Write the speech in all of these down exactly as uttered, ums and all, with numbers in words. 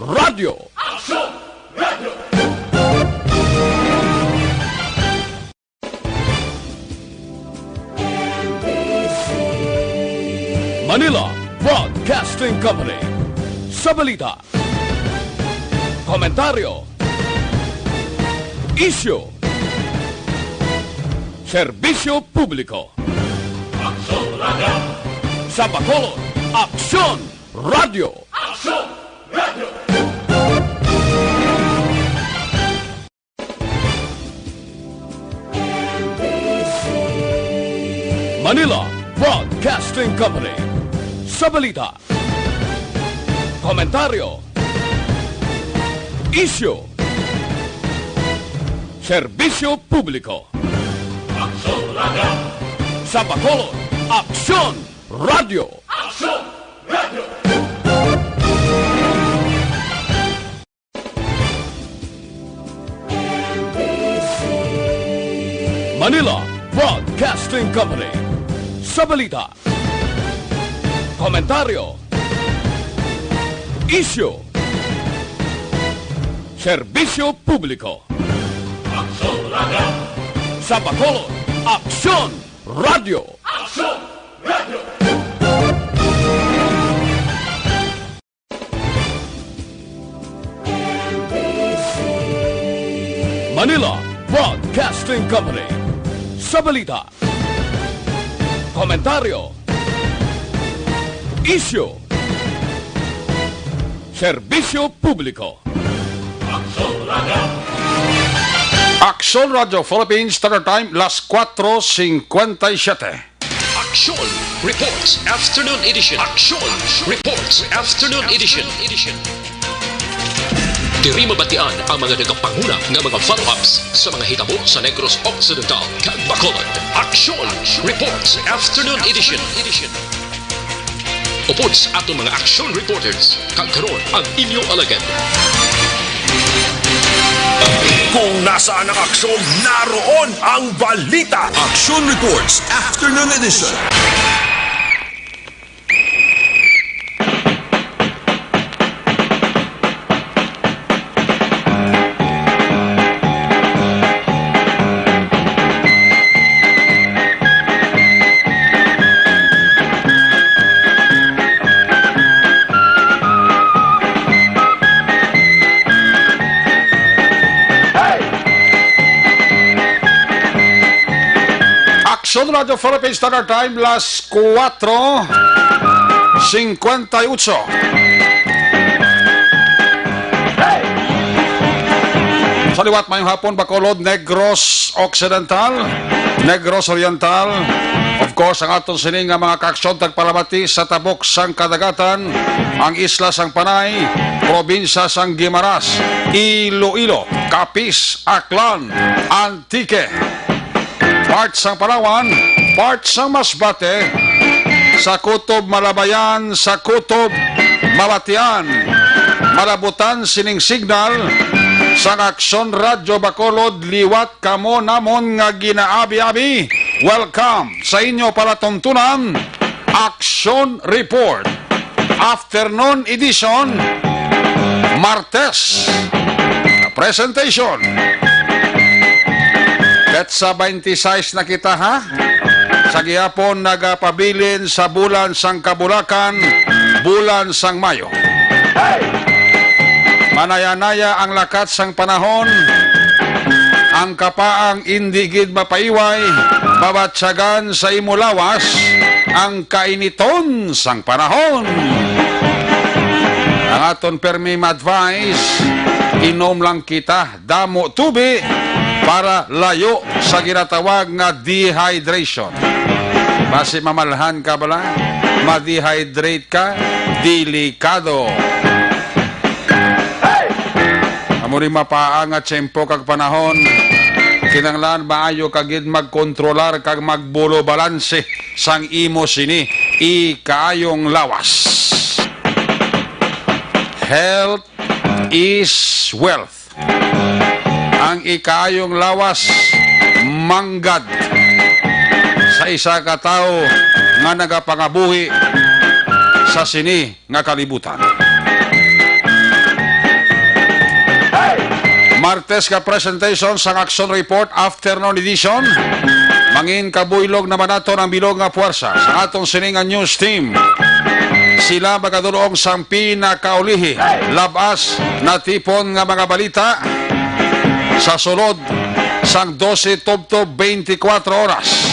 Radyo. Aksyon Radio. Manila Broadcasting Company. Sa balita, komentaryo, isyu, serbisyo publiko. Aksyon Radio. Sa Bacolod, Aksyon Radio. Aksyon Radio. Manila Broadcasting Company. Sa balita, komentaryo, isyu, serbisyo publiko. Aksyon Radio. Sa Bacolod, Aksyon Radio. Aksyon Radio. Manila Broadcasting Company. Sa balita, komentaryo, isyu, serbisyo publiko. Aksyon Radio. Sa Bacolod, Aksyon Radio. Aksyon Radio. Manila Broadcasting Company. Sa balita, komentaryo, isyu, serbisyo publiko. Aksyon Radio. Aksyon Radio Philippines Standard Time, las cuatro cincuenta y siete. Aksyon Reports Afternoon Edition. Aksyon Reports Afternoon Edition. Diri mabatian ang mga nagapanguna nga mga follow-ups sa mga hitabo sa Negros Occidental kag Bacolod. Aksyon Reports Afternoon Edition. Upod sa aton mga action reporters, kag karon ang inyo alagad. Kung nasaan ang aksyon, naroon ang balita. Action Reports Afternoon Edition. Aksyon Radio Philippines Standard Time, las cuatro cincuenta y ocho. Sa liwat, mayong hapon, Bacolod, Negros Occidental, Negros Oriental. Of course, ang aton sini nga mga kaaksyon tagpalamati sa tabok sang kadagatan, ang isla sang Panay, probinsya sang Guimaras, Iloilo, Capiz, Aklan, Antique, part sang Palawan, part sang Masbate, sa Kutob Malabayan, sa Kutob Mabatian. Malabutan sining signal sang Aksyon Radyo Bacolod, liwat kamo namon nga ginaabi-abi. Welcome sa inyo palatuntunan, Aksyon Report. Afternoon edition, Martes. Presentation. Petsa twenty-six na kita, ha? Sa gihapon nagapabilin sa bulan sang kabulakan, bulan sang Mayo. Manayanaya ang lakat sang panahon, ang kapaang indi gid mapaiway, mabatyagan sa imo lawas ang kainiton sang panahon. Ang aton permi ma-advise, inom lang kita damo tubi para layo sa ginatawag nga dehydration. Basi mamalhan ka bala, ma-dehydrate ka, delikado. Amo ni mapaa nga tiyempo kag panahon, kinahanglan maayo ka gid magkontrolar kag magbulo balanse sang imo sini ikaayong lawas. Health is wealth. Ang ikaayong lawas manggad sa isa ka tawo nga nagapangabuhi sa sini nga kalibutan. Martes nga presentation sang Action Report Afternoon Edition. Mangin kabuylog naman naton ang bilog nga puwersa sa aton sini nga news team. Sila magadulong sang pinakaulihi, labas natipon nga mga balita sa sulod sang dose tubtob twenty-four oras.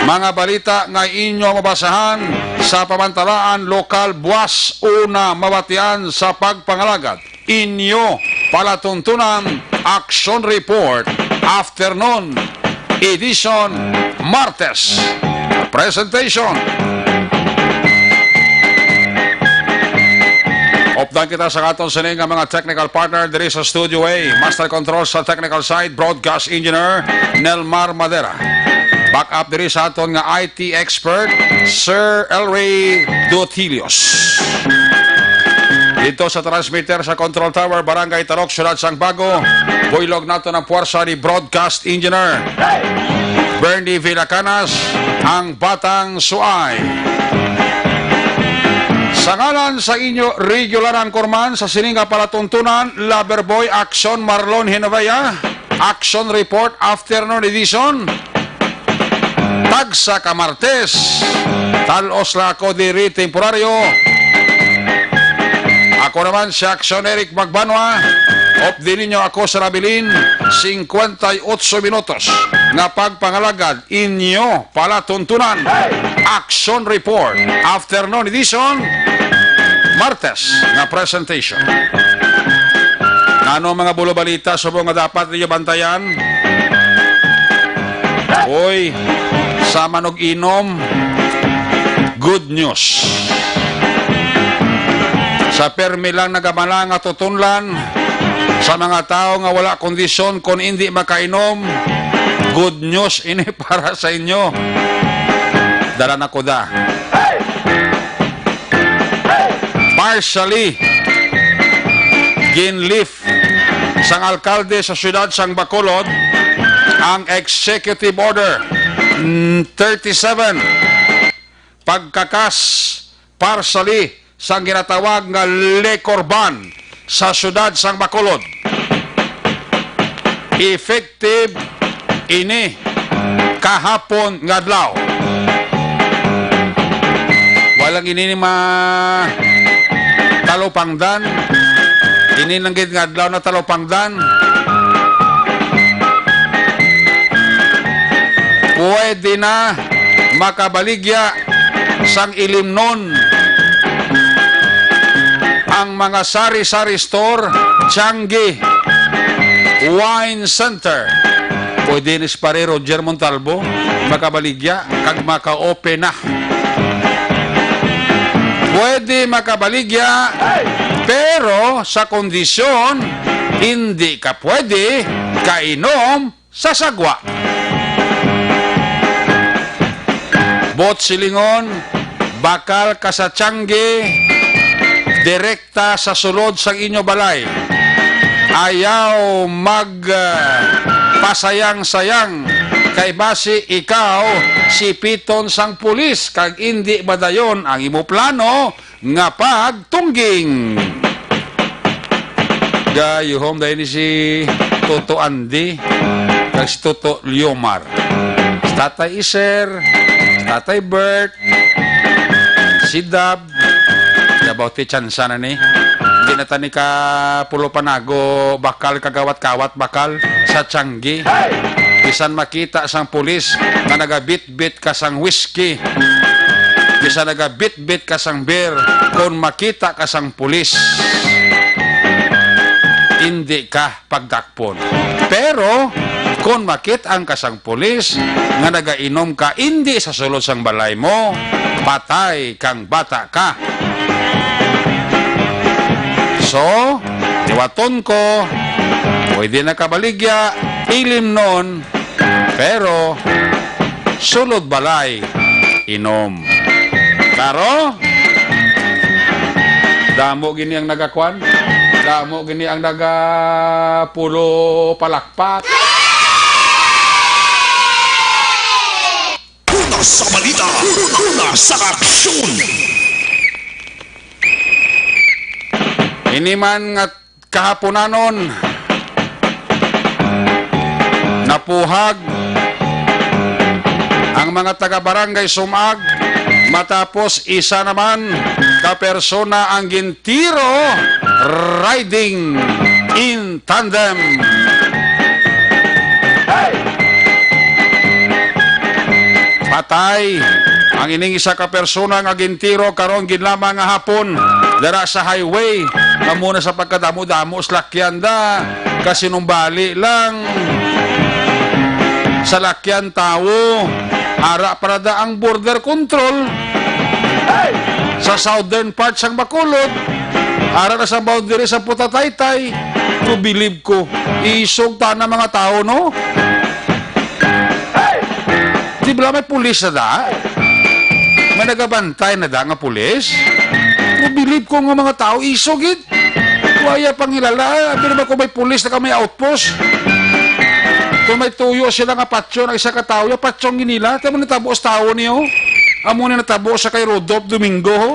Mga balita nga inyo mabasahan sa pamantalaan lokal buas una mabatian sa pagpangalagad. Inyo palatuntunan, Action Report, Afternoon Edition, Martes. Presentation. Updan kita sa aton sini nga mga technical partner diri sa Studio A. Master Control sa technical side, Broadcast Engineer Nelmar Madera. Backup diri sa aton nga I T expert, Sir Elray Dotilios. Dito sa transmitter sa Control Tower, Barangay Tarok, Siyudad sang Bago, buylog naton ang puwersa ni Broadcast Engineer Bernie Villacanas, ang Batang Suay. Sa ngalan sa inyo regular anchorman sa sini nga palatuntunan, Lover Boy Action Marlon Hinovea, Action Report Afternoon Edition. Tagsa ka Martes, tal-os lang ako diri temporaryo. Ako naman si Action Eric Magbanwa. Updi ninyo ako sa nabilin, singkwenta y otso minutos nga pagpangalagad inyo palatuntunan. Action Report, Afternoon Edition, Martes nga presentation. Ano mga bulo balita subong nga dapat ninyo bantayan? Oy, sa manog-inom, good news. Sa permi lang nagamala nga tutunlan, sa mga tawo nga wala kondisyon kon indi makainom, good news ini para sa inyo. Dala na ko da. Partially, ginlift sang alkalde sa siyudad sang Bacolod ang Executive Order, mm, thirty-seven, pagkakas partially sang ginatawag nga liquor ban sa siyudad sang Bacolod. Effective ini kahapon nga adlaw. Walang ini ni ma-, talupangdan. Ini lang gid nga adlaw na talupangdan. Pwede na makabaligya sang ilimnon ang mga sari-sari store, Changi Wine Center. Pwede ni si Pare Roger Montalvo makabaligya kag maka-open na. Pwede makabaligya, pero sa kondisyon, hindi ka pwede kainom sa sagwa. Bot silingon, bakal ka sa Changi, direkta sa sulod sang inyo balay. Ayaw mag, ah, pasayang-sayang, kay basi ikaw sipiton sang pulis kag indi madayon ang imo plano nga pagtungging. Gayuhom dahil ni si Toto Andy kag si Toto Liomar, si Tatay Iser, si Tatay Bert, si Dab. Yabaw ti tsansa na ni. Hindi na tani ka pulo panago bakal, kagawat-kawat bakal sa Changi. Bisan makita sang pulis nga nagabitbit ka sang whisky, bisan nagabitbit ka sang beer, kon makita ka sang pulis, indi ka pagdakpon. Pero kon makit-an ka sang pulis nga nagainom ka indi sa sulod sang balay mo, patay kang bata ka. So, liwaton ko, pwede na kabaligya, ilimnon, pero sulod balay, inom. Klaro? Damo gini ang nagakwan. Damo gini ang nagapulo palakpak. Una sa balita, una sa aksyon. Ini man nga kahaponanon, Napuhag ang mga taga-barangay Sumag matapos isa naman ka persona ang gintiro riding in tandem. Patay ang ining isa ka persona nga gintiro karon gid lamang nga hapon dira sa highway. Amo na sa pagkadamo-damo sa lakyan da, kasinumbali lang sa lakyan tawo. Ara para da ang border control sa southern part sang Bacolod. Ara na sa boundary sa Putataytay. To believe ko, isog ta na mga tawo, no? Di ba may pulis na da? May nagabantay na da nga pulis? To believe ko nga mga tawo, isog gid. Waya pangilala, abi naman kung may pulis na ka may outpost. Kung may tuyo sila nga patyon ang isa ka tawo, yung patyon gid nila, tama natabo sa tawo niyo. Amo na natabo sa kay Rodolph Domingo, ho.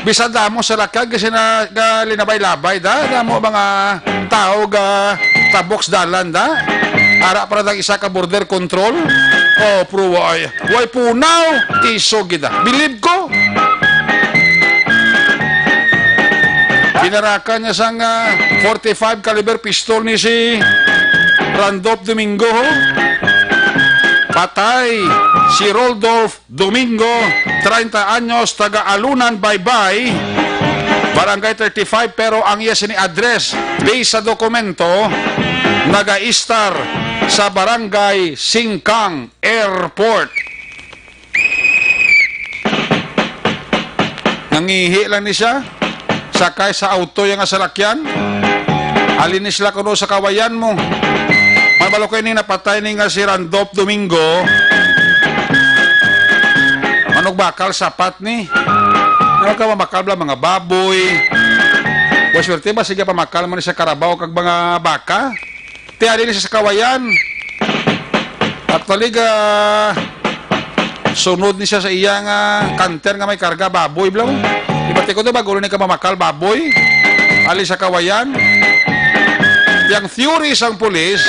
Bisan damo sa lakag kasi na, ga linabay-labay da, damo mga tawo ga tabok sa dalan da. Ara para nag isa ka border control. Oh, pro, ay. Way punaw, isog gid, ah. Bilib ko. Ginarakan niya sang, ah, forty-five caliber pistol ni si Randolph Domingo, ho. Patay si Rodolph Domingo, treinta anyos, taga Alunan, Baybay, Barangay thirty-five, pero ang iya sini address, based sa dokumento, nagaistar sa Barangay Singkang Airport. Nangihi lang ni siya, sakay sa auto yang salakyan. Halin ni sila kuno sa Kawayan mo. May balo kayo ni napatay ni nga si Randolph Domingo. Manugbakal sapat ni. Ano ka mamakal bala, mga baboy? Wa, swerte ba, sige, pamakal man ni sa karabaw kag mga baka. Ti, ali ni siya sa Kawayan. Actually, ga, sunod ni siya sa iya nga canter nga may karga baboy, bla. Ibati ko to, bago ni ka mamakal baboy. Ali sa Kawayan. Yang theory sang pulis,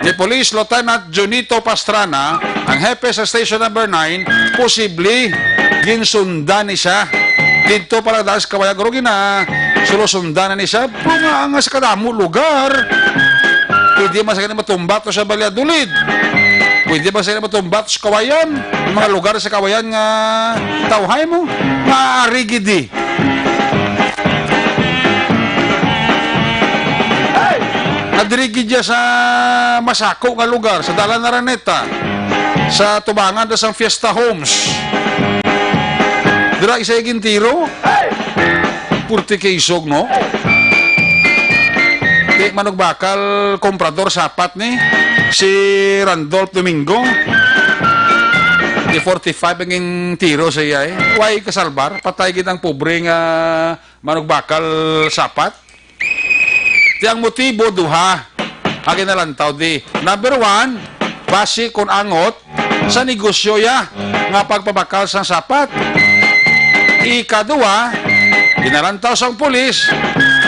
ni Police Lieutenant Junito Pastrana, ang hepe sa Station Number Nine, posible ginsundan ni siya. Dito pala dahil sa Kawayan, guro gina, sulusundan na ni siya. Pero nga, nga sa kadamo lugar, pwede man sa kanya matumba to sa Valladolid. Pwede man sa kanya matumba to sa Kawayan. Yung mga lugar sa Kawayan nga tawhay mo, maaari gid, eh. Nadiri gid siya sa masako nga lugar, sa Dalan Araneta, sa tubangan da sang Fiesta Homes. Dira isa gintiro. Purti kay isog, no? Di manugbakal, komprador sapat ni si Randolph Domingo. Di forty-five ang tiro sa iya, eh. Way kasalbar, patay gid ang pobre nga manugbakal sapat. Ti ang motibo, duha ang ginalantaw di. Number one, basi kon angot sa negosyo ya nga pagpabakal sang sapat. Ikaduha, ginalantaw sang pulis,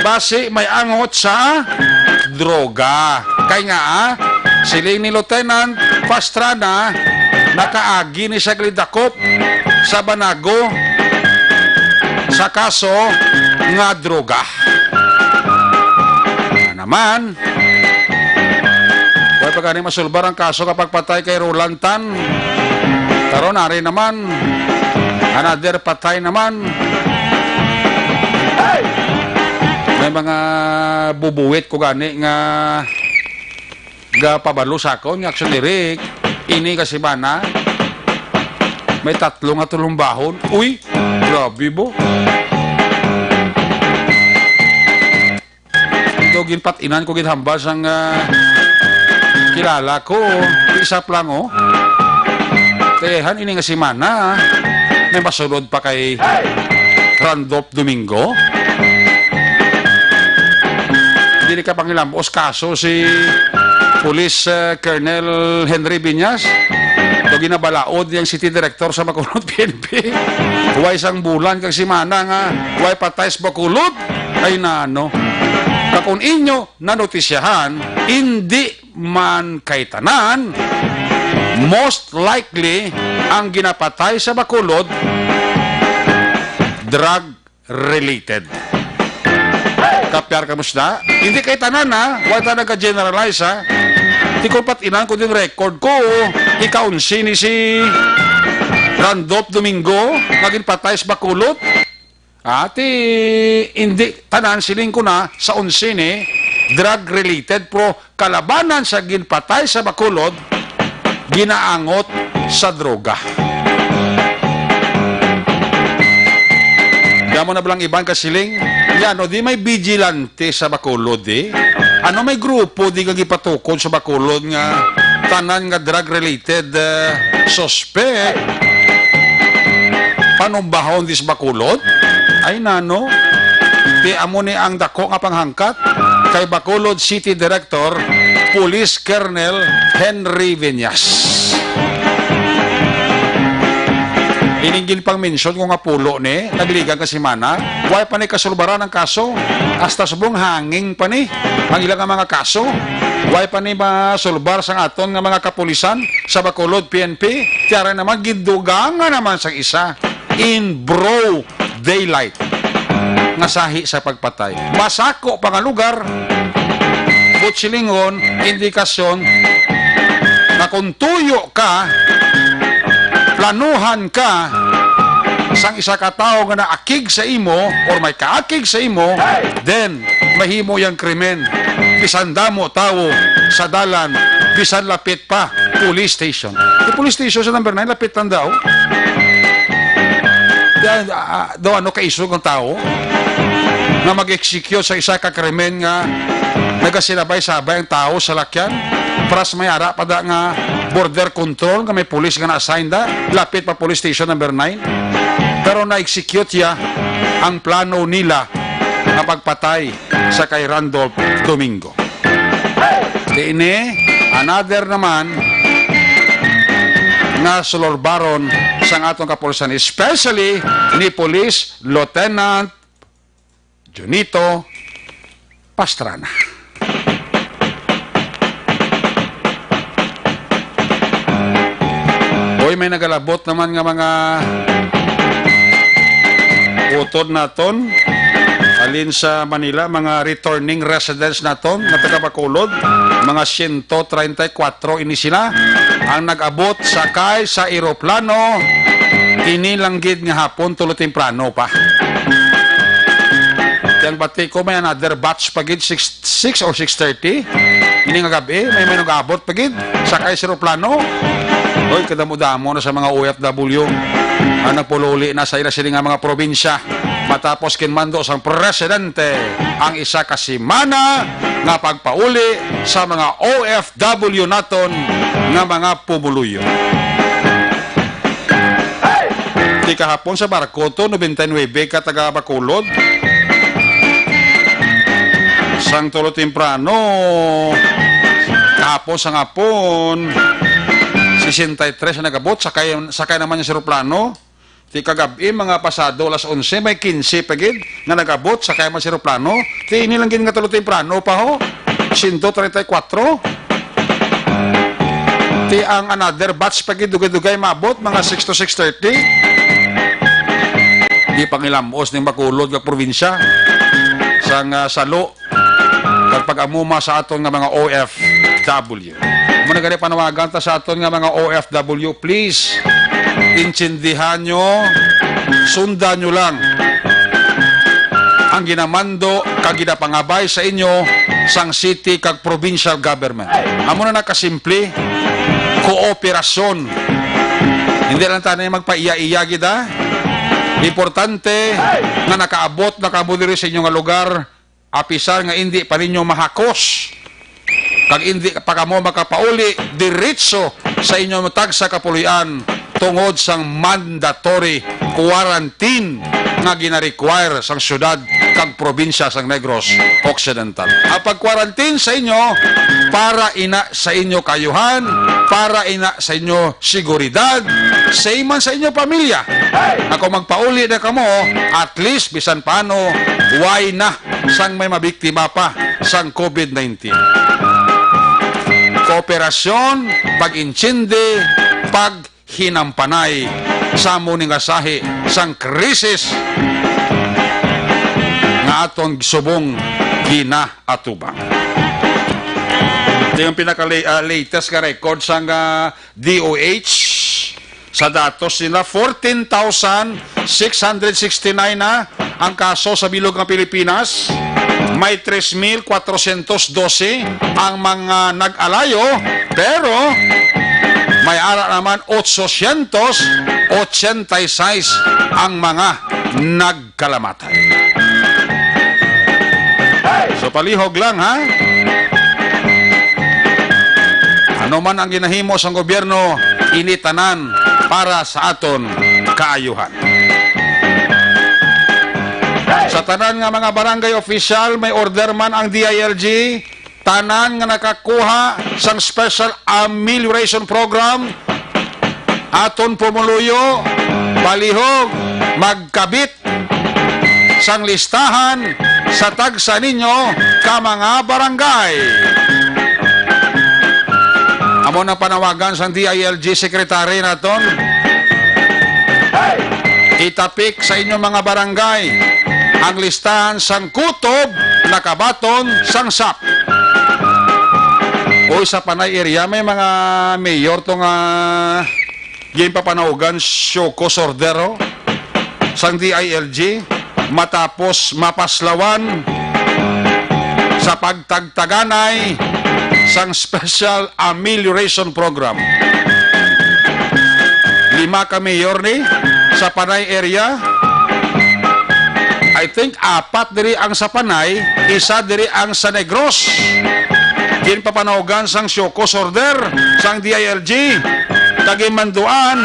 basi may angot sa droga. Kay nga, ah, siling ni Lieutenant Pastrana, nakaagi ni siya galidakop sa banago sa kaso nga droga. Na naman, way pa gani masulbar ang kaso nga pagpatay kay Roland Tan. Karon, ari naman, another patay naman. May mga bubuwit ko gani nga gapabalo sa akon nga aksyon diri, ini ka semana, may tatlo nga tulumbahon. Uy, grabe bo. Ito, ginpat-inan ko gid hambal sang, ah, kilala ko. Isa pa lang, oh. Kaya han, ini nga semana, may masulod pa kay Randolph Domingo. Dili ka pangilambos kaso si Police, eh, Colonel Henry Viñas. Daw ginabalaod niyang city director sa Bacolod P N P. Way sang bulan kag semana nga way patay sa Bacolod. Ay nano. Kag kung inyo nanotisyahan, indi man kay tanan, most likely ang ginapatay sa Bacolod drug related. Kapyar, kamusta? Hindi kay tanan, ha? Wa ta nagka-generalize, ha? Di ko pat inan ko din record ko. Ikaw, si ni si Randolph Domingo, nga ginpatay sa Bacolod. Ati, hindi tanan, siling ko na, sa onse ni, drug related, pero kalabanan sa ginpatay sa Bacolod, ginaangot sa droga. Kamo na balang iban kasiling, yan, o di may vigilante sa Bacolod, eh. Ano may grupo di ka gipatukod sa Bacolod nga tanan nga drug-related, eh, suspect? Panumbahon dis Bacolod? Ay, nano? Di amo ni ang dako nga panghangkat kay Bacolod City Director, Police Colonel Henry Viñas. Ining ginpang-mention ko nga pulo ni, nagligang ka semana, way pa ni kasulbaran ang kaso. Hasta subong hanging pa ni ang ilang nga mga kaso. Way pa ni masulbar sang aton nga mga kapulisan sa Bacolod P N P. Tiyaray naman, gidugangan naman sang isa in broad daylight nga sahi sa pagpatay. Masako pa nga lugar, buot silingon, indikasyon nga kung tuyo ka, planuhan ka sang isa ka tawo nga naakig sa imo or may kaakig sa imo, then mahimo yang krimen. Bisan damo tawo sa dalan, bisan lapit pa police station. Di police station sa number nine, lapit lang daw. Yan, ah, ah, daw ano kaisog ang tawo nga mag-execute sa isa ka krimen nga nagasilabay-sabay ang tawo sa lakyan. Pras may ara pa da nga border control nga may pulis nga na-assign da, lapit pa police station number nine. Pero na-execute ya ang plano nila nga pagpatay sa kay Randolph Domingo. Di ini, another naman nga sulorbaron sang aton kapulisan, especially ni Police Lieutenant Junito Pastrana. Hoy, may nagalabot naman nga mga utod naton. Alin sa Manila, mga returning residents naton nga taga Bacolod, mga siyento treinta y kuwatro ini sila ang nag-abot sakay sa eroplano ini lang gid nga hapon, tulo temprano pa. Yang bati ko, may another batch pa gid, six, six or six thirty. Ini nga gab-i, may, may nag-abot pa gid sakay sa eroplano. Oy, kadamo-damo na sa mga O F W ang nagpululi na sa ila sini nga mga probinsya matapos ginmando sang presidente ang isa ka semana nga pagpauli sa mga O F W naton nga mga pumuluyo. Di kahapon sa barko to, nobenta y nuebe ka taga Bacolod. Sang tulo temprano, kahapon sa hapon, sesenta y tres ang nag-abot, sakay, sakay naman niya sa eroplano. Ti kagab-i, mga pasado alas onse, may kinse pa gid nga nag-abot, sakay man sa eroplano. Ti ini lang gid nga tulo temprano pa, ho. Siyento treinta y kuwatro. Ti ang another batch pa gid, dugay-dugay maabot, mga six to six thirty. Di pangilamos ning Bacolod nga probinsya sang, ah, salo kag pag-amuma sa aton nga mga O F W. Amo na gani panawagan ta sa aton nga mga O F W, please, intindihan nyo, sundan nyo lang ang ginamando kag ginapangabay sa inyo sang city kag provincial government. Amo na nakasimple, kooperasyon. Hindi lang tayo magpaiya-iya gid, ha? Importante nga nakaabot na kamo diri sa inyo nga lugar, apisar nga indi pa ninyo mahakos, kag indi pa kamo makapauli diretso sa inyo tagsa ka puloy-an, tungod sang mandatory quarantine nga gina-require sang syudad kag probinsya sang Negros Occidental. Ang pag-quarantine sa inyo para ina sa inyo kaayuhan, para ina sa inyo seguridad, same man sa inyo pamilya. Nga kung magpauli na kamo, at least bisan paano, way na sang may mabiktima pa sang COVID nineteen. Kooperasyon, pag-intindi, paghinampanay sa amo ni nga sahi sang krisis nga aton subong ginaatubang. Ito yung pinaka-, ah, latest nga record sang, ah, D O H. Sa datos nila, fourteen thousand six hundred sixty-nine na ang kaso sa bilog nga Pilipinas. May tres mil kwatrocientos dose ang mga nag-alayo, pero may ara naman ochocientos ochenta y seis ang mga nag- kalamatay. So, palihog lang, ha? Ano man ang ginahimo sang gobyerno, ini tanan para sa aton kaayuhan. Sa tanan nga mga barangay official, may order man ang D I L G, tanan nga nakakuha sang Special Amelioration Program, aton pumuluyo, palihog, magkabit sang listahan sa tagsa ninyo ka mga barangay. Amo na panawagan sang D I L G secretary naton. Itapik sa inyong mga barangay ang listahan sang kutob nakabaton sang sap. Uy, sa Panay area, may mga mayor to nga ginpapanawgan show cause order, oh, sang D I L G matapos mapaslawan sa pagtagtaganay sang Special Amelioration Program. Lima ka mayor ni sa Panay area. I think apat diri ang sa Panay, isa diri ang sa Negros. Ginpapanawgan sang show cause order sang D I L G kag ginmanduan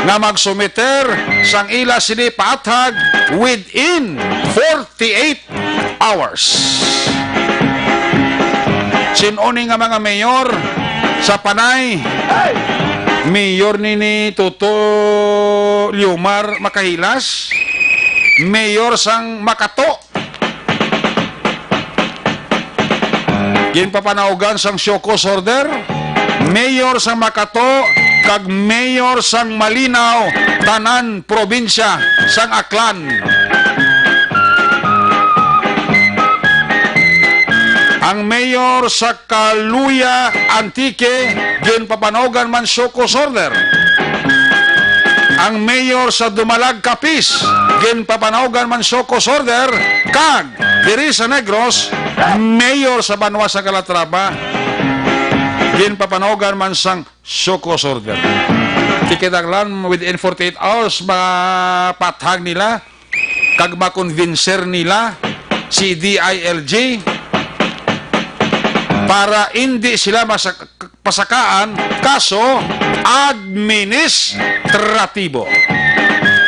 nga magsumiter sang ila sini paathag within forty-eight hours. Sin-o ni nga mga mayor sa Panay? Mayor ni, ni Toto Liomar Makahilas, mayor sang Makato, ginpapanawgan sang show cause order, mayor sang Makato, kag mayor sang Malinaw, tanan probinsya sang Aklan. Ang mayor sa Caluya, Antique, ginpapanawgan man show cause order. Ang mayor sa Dumalag, Capiz, ginpapanawgan man show cause order, kag diri sa Negros, mayor sa banwa sa Calatrava, ginpapanawgan man sang show cause order. Kinahanglan within forty-eight hours, mapathag nila kag makonvinser nila si D I L G para indi sila masak-, pasakaan kaso administratibo.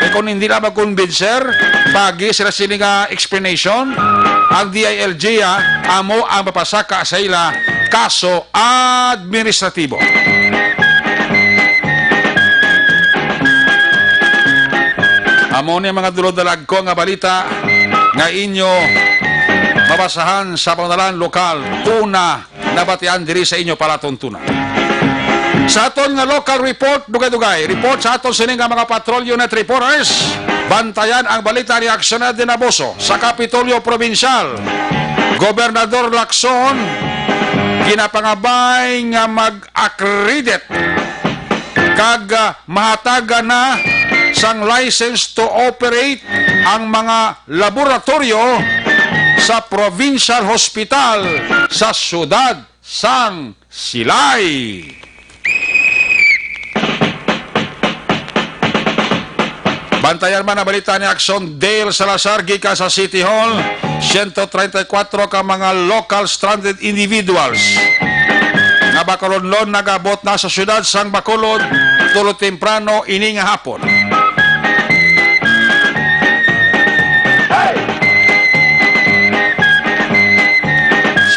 E kung hindi na makonvinser, pagi sila sini nga explanation, ang D I L G, ah, amo ang mapasaka sa ila kaso administratibo. Amo ni mga dulod-dalagko nga balita nga inyo mabasahan sa pangalan lokal. Tuna nabatian diri sa inyo palatuntunan. Sa aton nga local report, dugay-dugay, report sa aton sini nga mga patrol unit reporters. Bantayan ang balita ni Action Ed Dinaboso sa Kapitolyo Probinsyal. Gobernador Lacson ginapangabay nga mag-accredit kag, ah, mahatagan na sang license to operate ang mga laboratoryo sa Provincial Hospital sa siyudad sang Silay. Bantayan man ang balita ni Action Dale Salazar gikan sa City Hall. Siyento treinta y kuwatro ka mga local stranded individuals Bacolodnon nag-abot na sa siyudad sang Bacolod tulo temprano ini nga hapon.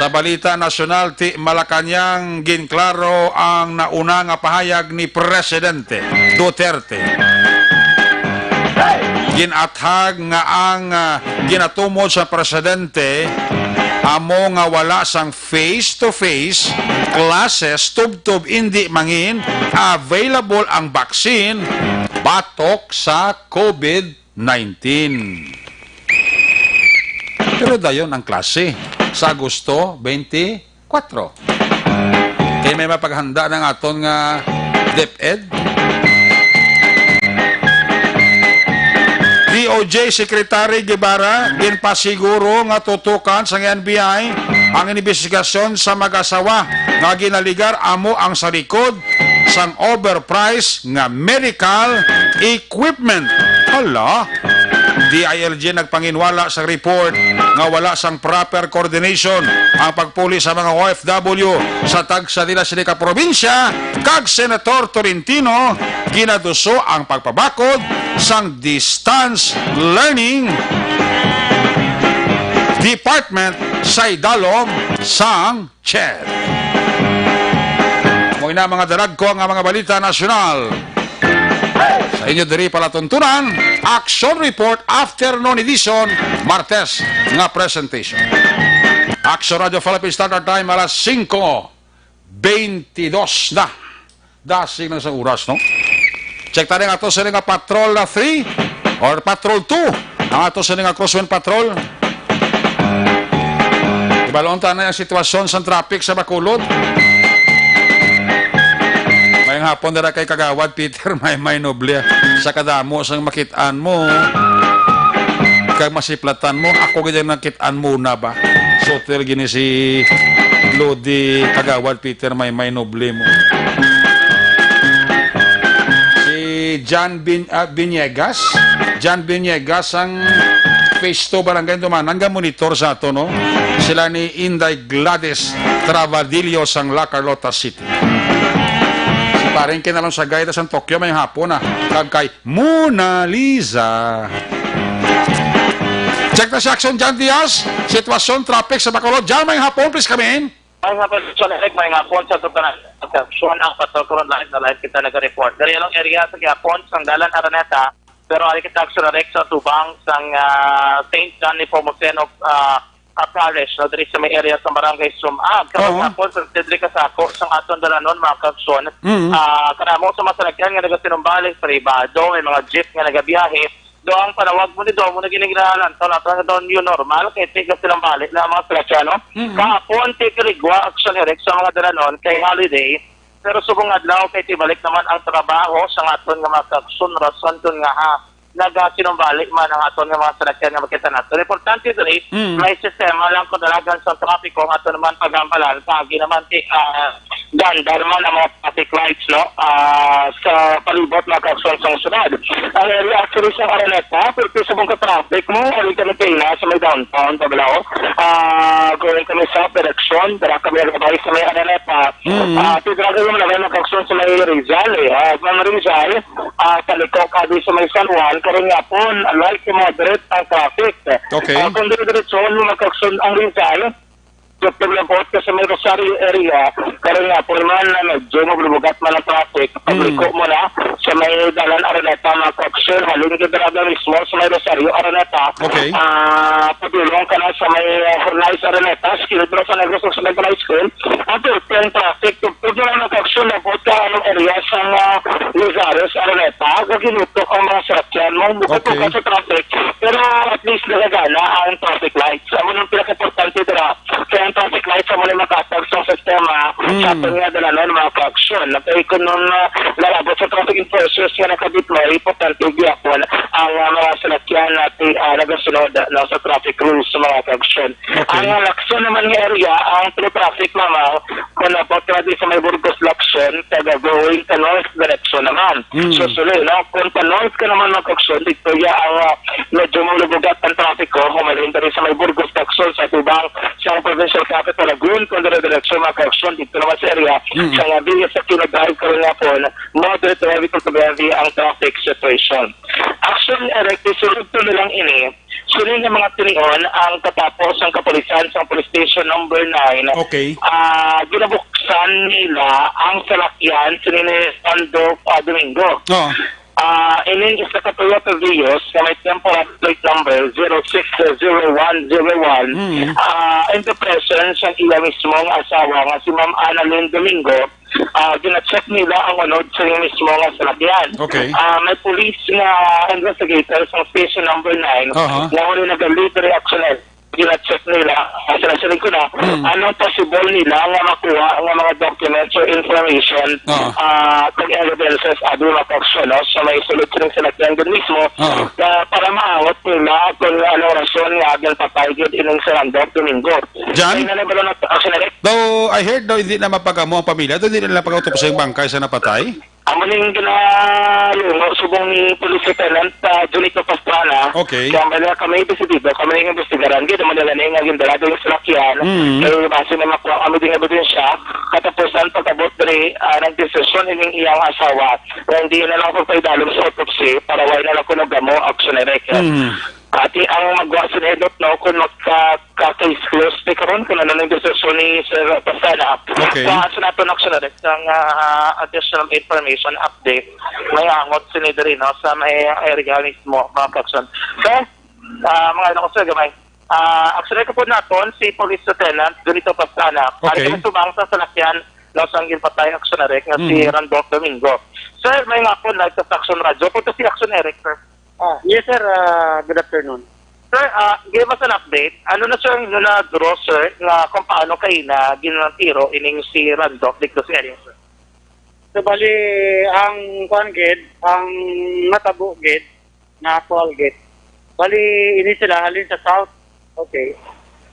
Sa balita nasyonal, ti Malacañang, ginklaro ang nauna nga pahayag ni Presidente Duterte. Ginathag nga ang, ah, ginatumod sa presidente amo nga wala sang face-to-face classes tubtob indi mangin available ang vaccine batok sa COVID nineteen. Pero dayon ang klase sa Agosto twenty-four. Kay may mapaghanda ng aton nga DepEd. D O J Secretary Guevara ginpasiguro nga tutukan sang N B I ang imbestigasyon sa mag-asawa nga ginaligar amo ang sa likod sang overpriced nga medical equipment. Hala, D I L G nagpanginwala sa report nga wala sang proper coordination ang pagpuli sa mga O F W sa tagsa nila sini ka probinsya, kag Senator Tolentino ginaduso ang pagpabakod sang distance learning department sa idalom sang Chet. Amo na mga daragko nga mga balita nasyonal. Sa inyo diri palatuntunan, Action Report Afternoon Edition, Martes nga presentation. Action Radio Philippines Standard Time, alas singko beintidos na. Dasig na sa oras, no? Check tayo nga to sa nga Patrol na three or Patrol two. Ang ato sa nga Crosswind Patrol. Ibalon ta na ang sitwasyon sa traffic sa Bacolod. Mayong hapon dira kay Kagawad Peter, may may noble sa kadamo sang makit-an mo. Kag masiplatan mo, ako gid ang nakit-an mo na ba? Soter gini si Lodi Kagawad Peter, may may noble mo. Si John Bin-, ah, Vinegas, John Vinegas ang Phase two Barangay Dumanan, ga monitor sa ato, no? Sila ni Inday Gladys Travadillo sang La Carlota City. Si paring kinalong sa Gaida sang Tokyo, mayong hapon na. Kag kay Mona Lisa. Check na si Action John Diaz. Sitwasyon traffic sa Bacolod. John, mayong hapon, please come in. Mayong hapon, John Eric, mayong hapon sa tanan. Action ang patrol karon, live na live kita naga-report. Dari along area sa gihapon, sang Dalan Araneta, pero ari kita Action Eric sa tubang sang, ah, Saint John Nepomuceno, ah, ah, Parish, no, diri sa may area sa Barangay Sumag. Karon Oo. hapon, sa diri ka sako, sang aton dalanon, mga kaaksyon. Mm. Ah, kanamo sa mga salakyan nga nagasinumbalik, pribado, may mga jeep nga nagabiyahe, do ang panawag mo ni do, mo na ginigiralan, to na to, do new normal, kay tiga silang balik na ang mga salakyan, no? Mm. Kahapon, tiga ligwa, Action Eric, sa mga dalanon, kay holiday, pero subong adlaw, kay tibalik naman ang trabaho sa aton nga mga kaaksyon, rason kun nga ha, nagasinumbalik man ang aton nga mga salakyan nga makita nato. Importante diri, Mm. may sistema lang kung dalagan sa trapiko ang aton naman pag-ambalan, paagi naman ti, ah, gandar man ang mga traffic lights, no? Ah, sa palibot, mga kaaksyon, sang syudad. Ang area actually sa Araneta, pero subong ka traffic mo, ang kami sa may downtown, Pabalao. Ah, going kami sa direction, dara kami naglabay sa may Araneta. Mm. Ah, tidraga yung naman, mga kaaksyon, sa may Rizal, eh. Ah, mga Rizal, ah, paliko ka di sa may San Juan, karong hapon, light to moderate ang traffic. Okay. Ah, kung dire-diretso mo, mga kaaksyon, ang Rizal, Doktor Labot ka sa may Rosario area, karong hapon man na medyo maglubugat man ang traffic. Pagliko Mm. mo na sa may Dalan Araneta, mga kaaksyon, halin ka talaga mismo sa may Rosario Araneta. Okay. Ah, padulong ka na sa may, ah, Hornais Araneta, Skilled Rosa Negros sa may High School. Ang tuwing traffic, tugtog na lang, mga kaaksyon, labot ka anong area sa, ah, Lizares Araneta, gaginutok ang mga sakyan mo, bukod Okay. ka sa traffic, pero at least nagagana ang traffic lights. Amo nang pinaka-importante dira. Kaya ang traffic lights sa mga makatag sa sistema, Mm. sa aton nga dalanon, mga kaaksyon. Kay kung nung, ah, lalabot sa traffic enforcers nga naka-deploy, importante gyapon ang, ah, mga salakyan natin, ah, nagasunod, no, sa traffic rules sa mga kaaksyon. Okay. Ang, ah, Lacson naman nga area, ang true traffic naman, kung napot ka di sa may Burgos Lacson, taga going sa north direction naman. Mm. So, suloy, no? Kung pa north ka naman, mga kaaksyon, dito ya ang, ah, medyo malubugat ang trapiko, humalin diri sa may Burgos, Taxol, sa atubang sa provincial capital, Lagun, kon dire-diretso mga ka-aksyon dito naman sa area Mm. sa nga via sa kinadrive karon nga hapon, moderate to heavy to heavy ang traffic situation. Action, Eric, isulod to na lang ini. Sini nga mga tinion ang katapos ang kapulisan sa police station number nine. Okay. Ah, ginabuksan nila ang salakyan sini ni Rondo, ah, Domingo. Oh. Ah, ining isa ka Toyota Vios nga may temporary plate number zero six zero one zero one, Mm. ah, in the presence ang iya mismo nga asawa nga si Ma'am Annalyn Domingo, ah, gina-check nila ang unod sa iya mismo nga salakyan. Okay. Ah, may police nga investigator sa station number nine Aha. nga uli nagalibre aksyon gina-check nila, ah, sila-sila ko na, Mm. anong possible nila nga makuha nga mga documents or information, Ah. ah, kag evidences, abi, mga ka-aksyon, no? So, may sulod sila sa nagtanggal mismo, Ah. ah, para maangot nila kung anong rason nga ginpatay gid ining si Randolph Domingo. Jan? Ay, nanay, balo na, action, Eric? Though I heard daw hindi na mapagamo ang pamilya, though hindi nila pag-autopsy ang bangkay sa napatay? Amo ning ginalungo subong ni Police Lieutenant, ah, Junito Pastrana. Okay. Kaya may kami desidido, kami nga imbestigaran. Di naman nila na yung aging dala doon sa salakyan. Mm. Kaya base na makuha kami din ebidensya, katapusan pag-abot diri, ah, ng desisyon ining iyang asawa na hindi na lang pagpaidalom sa autopsy para wala na lang kuno gamo action na record. Mm. Ati ang magwa sa nindot, no, kung magka-, ka-case close ni karon, kung ano nang desisyon ni Sir Pasana. Okay. Sa, sa nato na, Sir, sang, ah, additional information update, may angot sini diri, no, sa may area mismo, mga ka-action. So, ah, mga ano ko, sir, gamay. Ah, actually, ko po naton si Police Lieutenant Junito Pasana. Okay. Ari kami subang sa salakyan, no, sang ginpatay, Action Eric, nga si Mhm. Randolph Domingo. Sir, may nga po, nagsa-Action Radyo. Punta si Action Eric, sir. Ah, yes, sir. Ah, good afternoon. Sir, ah, give us an update. Ano na, sir, ang inyo na-draw, sir, nga kung paano kayo na ginatiro ining si Randolph dito sa area, sir? So, bali, ang kuan gid, ang natabo gid, nga actual gid. Bali, ini sila halin sa south. Okay.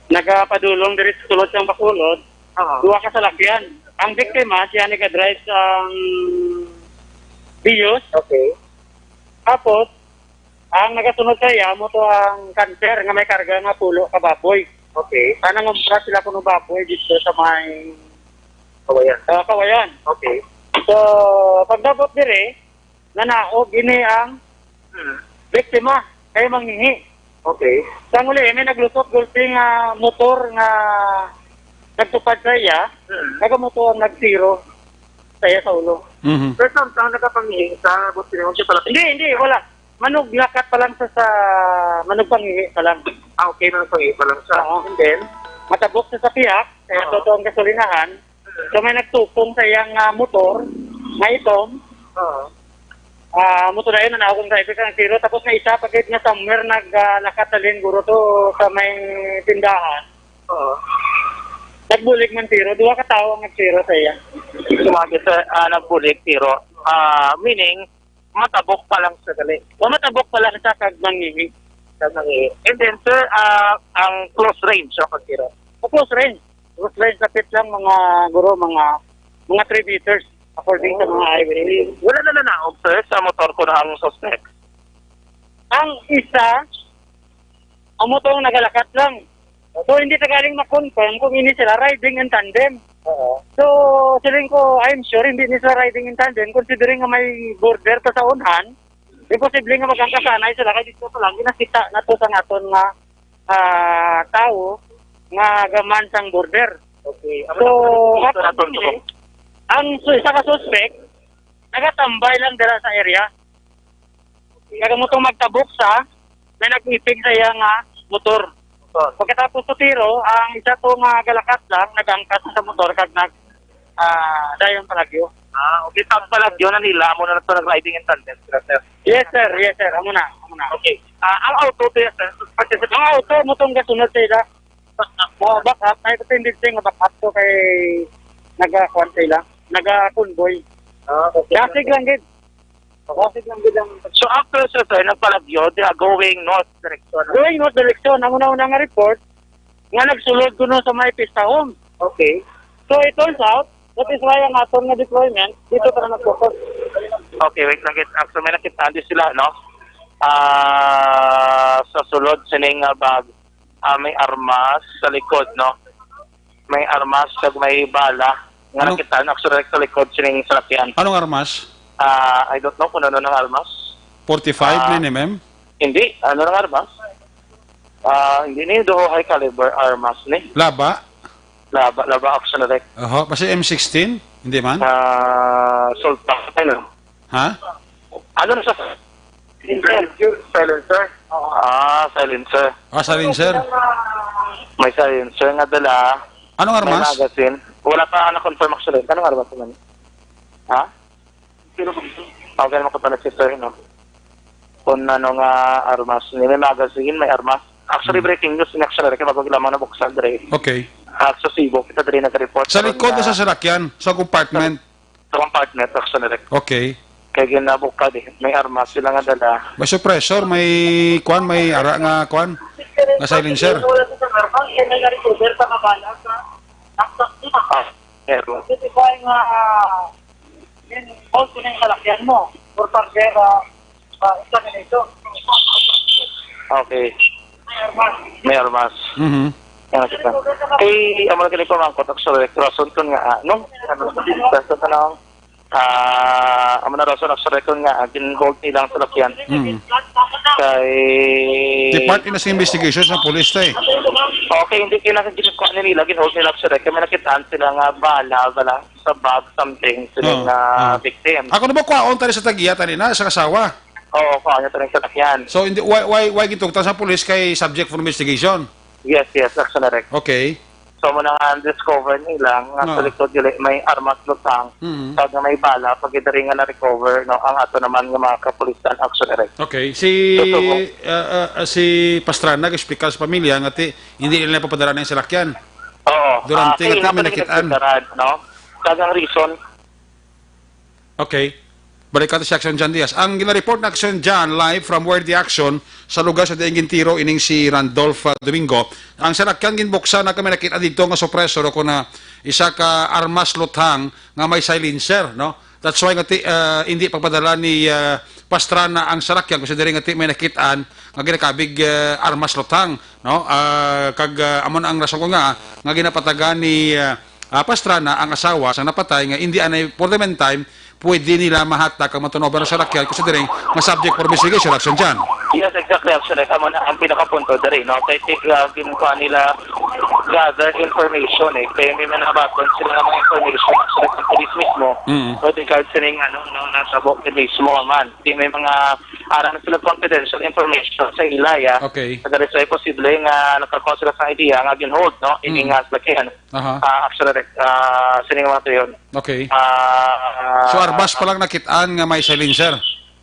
Nagapadulong diri sa sulod sang Bacolod, Ah. duha ka salakyan. Ang biktima, siya nag-drive sang Vios. Okay. Tapos, ang nagasunod sa iya, amo to ang canter nga may karga nga pulo ka baboy. Okay. Sa nangumpra sila kuno baboy dito sa may Kawayan. Ah, Kawayan. Okay. So, pagdabot dire, nanaog ini ang Hmm. biktima kay manghihi. Okay. Sa uli, may naglusot gulpi nga motor nga nagtupad sa iya, Hmm. nagamotor ang nagtiro sa iya sa ulo. Mhm. Pero samtang nagapanghihi sa bote, hindi pala. Hindi, hindi, wala. Manuglakat pa lang sa, sa manugpanghihi pa lang. Ah, okay, manugpanghihi pa lang siya. Oo. And then? Matabok sa, sa pihak, kaya Oo. totoo ang gasolinahan. So, may nagtupong sa iyang, ah, motor, nga itom. Oo. Ah, motor na yun, nanawag ang driver sa tiro. Tapos may isa pa gid nga somewhere nag, ah, lakat sa lingkuro to sa may tindahan. Oo. Nagbulig man tiro. Duha ka tawo ang nagtiro sa iya. Sumagi sa, ah, nagbulig tiro. Ah, meaning, matabok pa lang sa gali. O, matabok pa lang siya kag manghihi. Kag manghihi. And then, sir, ah, ang close range, so, pagtiro? O, close range. Close range, lapit lang, mga, guro, mga, mga three meters, according sa mga eyewitness. Wala na nanaog, sir, sa motor ko na ang suspect? Ang isa, ang motor nagalakat lang. So, hindi ta galing ma-confirm kung ini sila riding in tandem. Oo. So, siling ko, I'm sure, hindi ni sila riding in tandem, considering nga may border pa sa unhan, imposible nga magkakasanay sila, kay dito pa lang, ginakita na to sa naton nga, ah, tao nga gaman sang border. Okay. So, Ang gusto naton, actually, ang su-, isa ka suspect, nagatambay lang dira sa area. Kag amo tong magtabok sa, may nag-ipig sa iya nga motor. Motor. Pagkatapos sa tiro, ang isa to nga galakat lang, nagangkas sa motor kag nag, ah, dayon palagyo. Ah, okay. Pag palagyo na nila, amo na to nag-riding in tandem sila, sir. Yes, sir. Yes, sir. Amo na. Amo na. Okay. Ah, ang auto to, yes, sir. Ang auto, mo tong gasunod sa ila. Oh, back up. Ay, ito yung building, back up to kay nagakuan sila. Naga-convoy. Ah, okay. Dasig lang, gid. Ako, sige lang bilang. So, after, sir, sir, nagpalagyo, they are going north direction. Going north direction. Ang una-una nga report, nga nagsulod kuno sa may pista home. Okay. So, it turns out, that is why ang aton nga deployment, dito para nag-focus. Okay, wait lang, guys. Actually, may nakitaan din sila, no? Ah, sa sulod sining, ah, bag, ah, may armas sa likod, no? May armas kag may bala nga Anong nakita na actually sa likod sining salakyan. Anong armas? Ah, I don't know kung ano nang armas. Forty-five Ah, ni, ni, ma'am? Hindi. Ano nang armas? Ah, hindi ni duho high caliber armas ni. Laba? Laba, laba action direct. Oho, basi M sixteen? Hindi man? Ah, Sultan, ano? Ha? Ano na sa silencer? Silencer? Ah, silencer. Ah, silencer. May silencer nga dala. Anong May armas? Magazine. Wala pa na-confirm actually. Anong armas naman? Ha? Sino ba? Okay naman ko pa na si sir, no? Kung ano nga armas. May magazine, may armas. Actually, Hmm. breaking news, in action, kaya bago lamang nabuksan, dre. Okay. Ah, sa Cebu, kita dre nag-report. Sa likod na sa salakyan, sa compartment. Sa compartment, action, direct. Okay. Kay ginabukad eh. May armas sila nga dala. May suppressor, may kwan, may ara nga kwan, nga silencer. Ah, meron. Kasi kaya nga, ah, yun, hold ko na yung salakyan mo. For pag, ah, ah, examination. Okay. May armas. May armas. Mhm. Yan, sige. Kay, amo na gani pamangkot, actually, rason kun nga, ah, no? Rason ka lang, ah, amo na rason, actually, kun nga, ah, gin-hold nila ang salakyan. Mm. Kay Di part ina sa investigation sa police, tay. Okay, hindi kaya na gin-, kuha nila, gin-hold nila, actually. Kaya may nakitaan sila nga bala, bala sa bag, something, sila Oo, nga oo. victim. Ako na ba kwaon tali sa tagiya, tali na, sa kasawa? Oo, kwaon niya tali sa salakyan. So, hindi, why, why, why gintugtan sa police kay subject for investigation? Yes, yes, action direct. Okay. So, mo nang discover nila nga No. sa likod dili may armas lutang, Mm. tawag nga may bala, pag diri nga na-recover, no, ang ato naman nga mga kapulisan, action direct. Okay. Si, Susugo. ah, ah, ah, si Pastrana, nag-explica sa pamilya nga ti, hindi nila papadala ng salakyan. Oo. Durante Ah, nga kay ti, may ina pa nakitaan. nagkikita, no? Kag ang reason, Okay. Balik ka sa Action John Diaz. Ang ginareport na Action John, live from where the action sa lugar sa diin gintiro ining si Randolph, ah, Domingo. Ang salakyan ginbuksan na kami nakita dito nga suppressor o kung na isa ka armas luthang nga may silencer, no? That's why nga ti, ah, hindi pagpadala ni, ah, Pastrana ang salakyan kasi diri nga ti may nakitaan nga ginakabig, ah, armas luthang, no? Ah, kag, ah, amo na ang rason ko nga nga ginapatagan ni, ah, ah, Pastrana ang asawa sang napatay nga indi anay for the meantime pwede nila mahatag ang matunob sa salakyan kung sa diri nga subject for investigation, Action John. Yes, exactly, actually. Amo na ang pinakapunto diri, no? Kay ti-, ah, ginkuha nila, gather information, eh. Kaya may mga baton sila nga mga information, actually, sa police mismo. Mm. With regards sa ning, ano, no, nasa bukid mismo, man. Di may mga, ara na sila confidential information sa ila, ya. Okay. Sa diri sa posible nga nakakuha sila sa idea nga gin-hold, no? Ini Mm. nga salakyan. Aha. Ah, actually, ah, sining mga tuyon. Okay. Ah, So, armas pa lang nakitaan nga may silencer?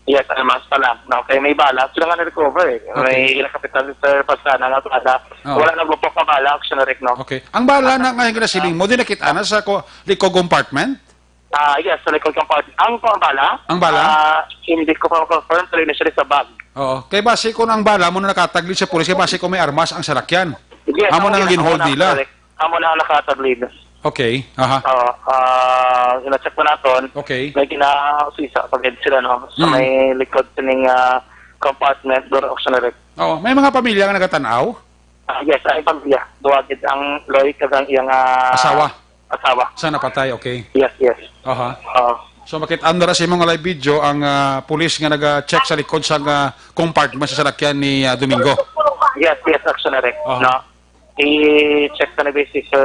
Yes, armas pa lang. No, kay may bala. Sila nga na-recover eh. Okay. May nakapitan ni Sir Pastrana nga bala. Oo. Wala na bupok nga bala, actually, no? Okay. Ang bala na nga ginasiling mo, di nakita na sa ko, likod compartment? Ah, yes, sa likod compartment. Ang, ang bala? Ang bala? Ah, hindi ko pa confirm, pero initially sa bag. Oo. Kay base kung ang bala mo na nakatagli sa pulis, kay base kung may armas ang salakyan. Yes, Amo amo na nga yun, ginhold amo na, nila. correct. Amo na ang nakatablid. Okay, aha. Oo, ah, gina-check na naton. Okay. May ginausisa pa gid sila, no? Sa Mm. may likod sining, ah, compartment, door auctionery. Oo, may mga pamilya nga nagatan-aw? Ah, yes, ay pamilya. Duwa gid ang Loy kag ang iyang, ah, Asawa? asawa. Sa napatay, okay. Yes, yes. Aha. Oo. So, makit-an dira sa imong live video ang, ah, pulis nga naga-check sa likod sa, ah, compartment sa salakyan ni, ah, Domingo. Yes, yes, auctionery. Aha. No? I-check sa na si Sir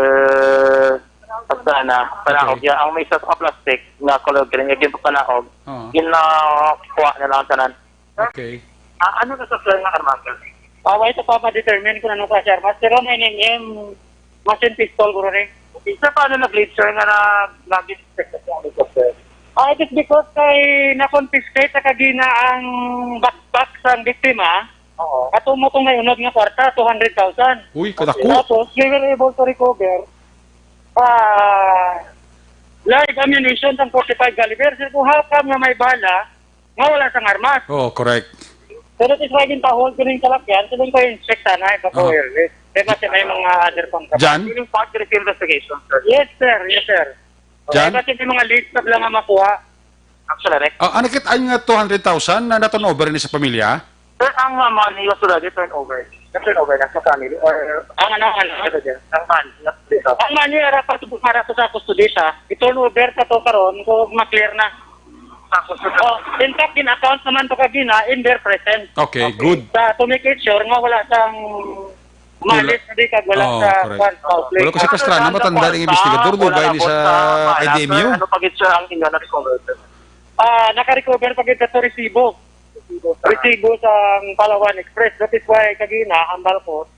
Pastrana, para Okay. og ya, ang may isa sa plastic na color green, yung ginpanaog, Oo. ginakuha na lang tanan. Okay. Ah, ano na sa sir nga armas, sir? Ah, wala ito pa ma-determine kung ano klase armas, pero may name, machine pistol, guro, eh. Sir, paano nag-lead, sir, nga na, nag-detect sa helicopter? Ah, it is because kay na-confiscate sa kagina ang backpack sa biktima. Oo. Ato mo itong may unod nga kwarta, two hundred thousand. Uy, kadako. Tapos, we were able to recover, ah, live ammunition sang forty-five caliber. Sir, kung how come nga may bala, nga wala sang armas? Oo, correct. So, that is why ginpa-hold ko ning salakyan, so, doon ko i-inspect sana, eh, before Ah. early. Kaya kasi may mga other pang Jan? Yung part of the investigation, sir. Yes, sir. Yes, sir. Jan? Kaya kasi may mga leads na lang nga makuha. Actually, Rex. Ah, ano kit-, ay nga two hundred thousand na na-turnover ni sa pamilya? Sir, ang, uh, money was already turned over. Na-turn over na sa family? Or ang ano, ang ano? Ano din? Ang money, na dito? Ang money, ara pa, ara pa sa kustodya. I-turn over sa to karon kung ma-clear na. Sa kustodya. Oh, in fact, in account naman to kagina, in their presence. Okay, okay, good. Sa, to make it sure nga wala sang malis, di kag wala sa kwan, foul play. Wala ko si Pastrana, matanda ning investigador, dugay ni sa I D M U. Ano pa gid, sir, ang inyo na-recover, sir? Ah, naka-recover pa gid sa resibo. Resibo sa Palawan Express. That is why kagina, ang balkot,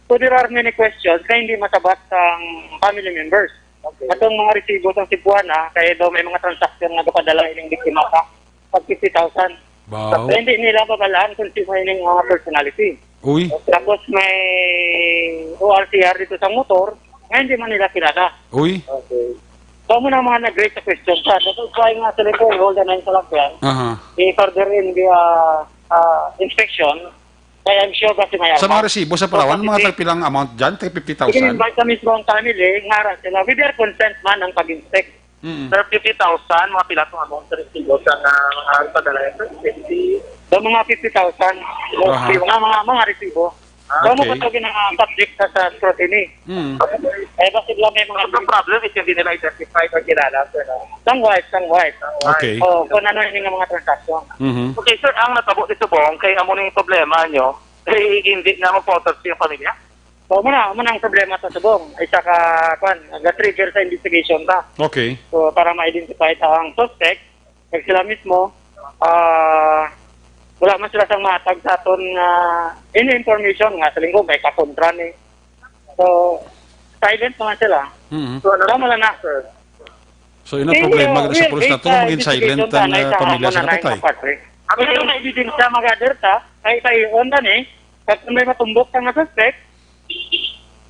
so there are many questions na hindi masabat sa family members. Okay. Atong mga resibo sa Cebuana, kaya daw may mga transaction nga gapadala ining biktima sa pag fifty thousand. Wow. Kaya hindi nila mabalaan kung sino ining mga personality. Uy. Tapos may O R C R dito sa motor, nga hindi man nila kilala. Uy. Okay. So, mo na mga nag-raise sa question sa. That's why nga sila po, hold the nine sa lang yan. Aha. I-further in the, uh, uh, inspection. Kaya I'm sure ba si Mayar Sa mga resibo sa Palawan, mga tagpilang amount dyan? Tag fifty thousand? I-invite kami sa mga family, nga ra sila. With their consent man ang pag-inspect. Mm. Sir, fifty thousand, mga pila tong amount sa resibo sa nga, ah, padala, sir? Fifty? Sa mga fifty thousand. Aha. Mga, mga, mga resibo. Ah, so, okay. Ano pa to ginang-, ah, subject sa, sa scrutiny? Mm. Eh, basi lang may mga Ang problem is hindi nila identified or kilala, sir, no? Sang white, sang white. Okay. Oh, kung ano yung mga transaction. Mhm. Okay, sir, ang natabo ni Subong, kay amo ning problema nyo, eh, hindi na mag-autopsy yung pamilya? So, muna, muna ang problema sa Subong. Isa ka, kwan, ga-trigger sa investigation ta. Okay. So, para ma-identify ta ang suspect, kag sila mismo, ah, wala man sila sang matag sa aton nga any information nga sa linggo may kakontra ni. So, silent naman sila. Mhm. So, ano Tama lang na. Sir? So, yun ang Hindi, problema oh, sa we'll pulis na wait to, sa maging silent investigation ang, ta, na uh, isa pamilya sa hamon na na napatay. Yung parte. Ang Pero may ebidensya, mag-gather ta, kay kay Onda ni, kag kung may matumbok ka nga suspect,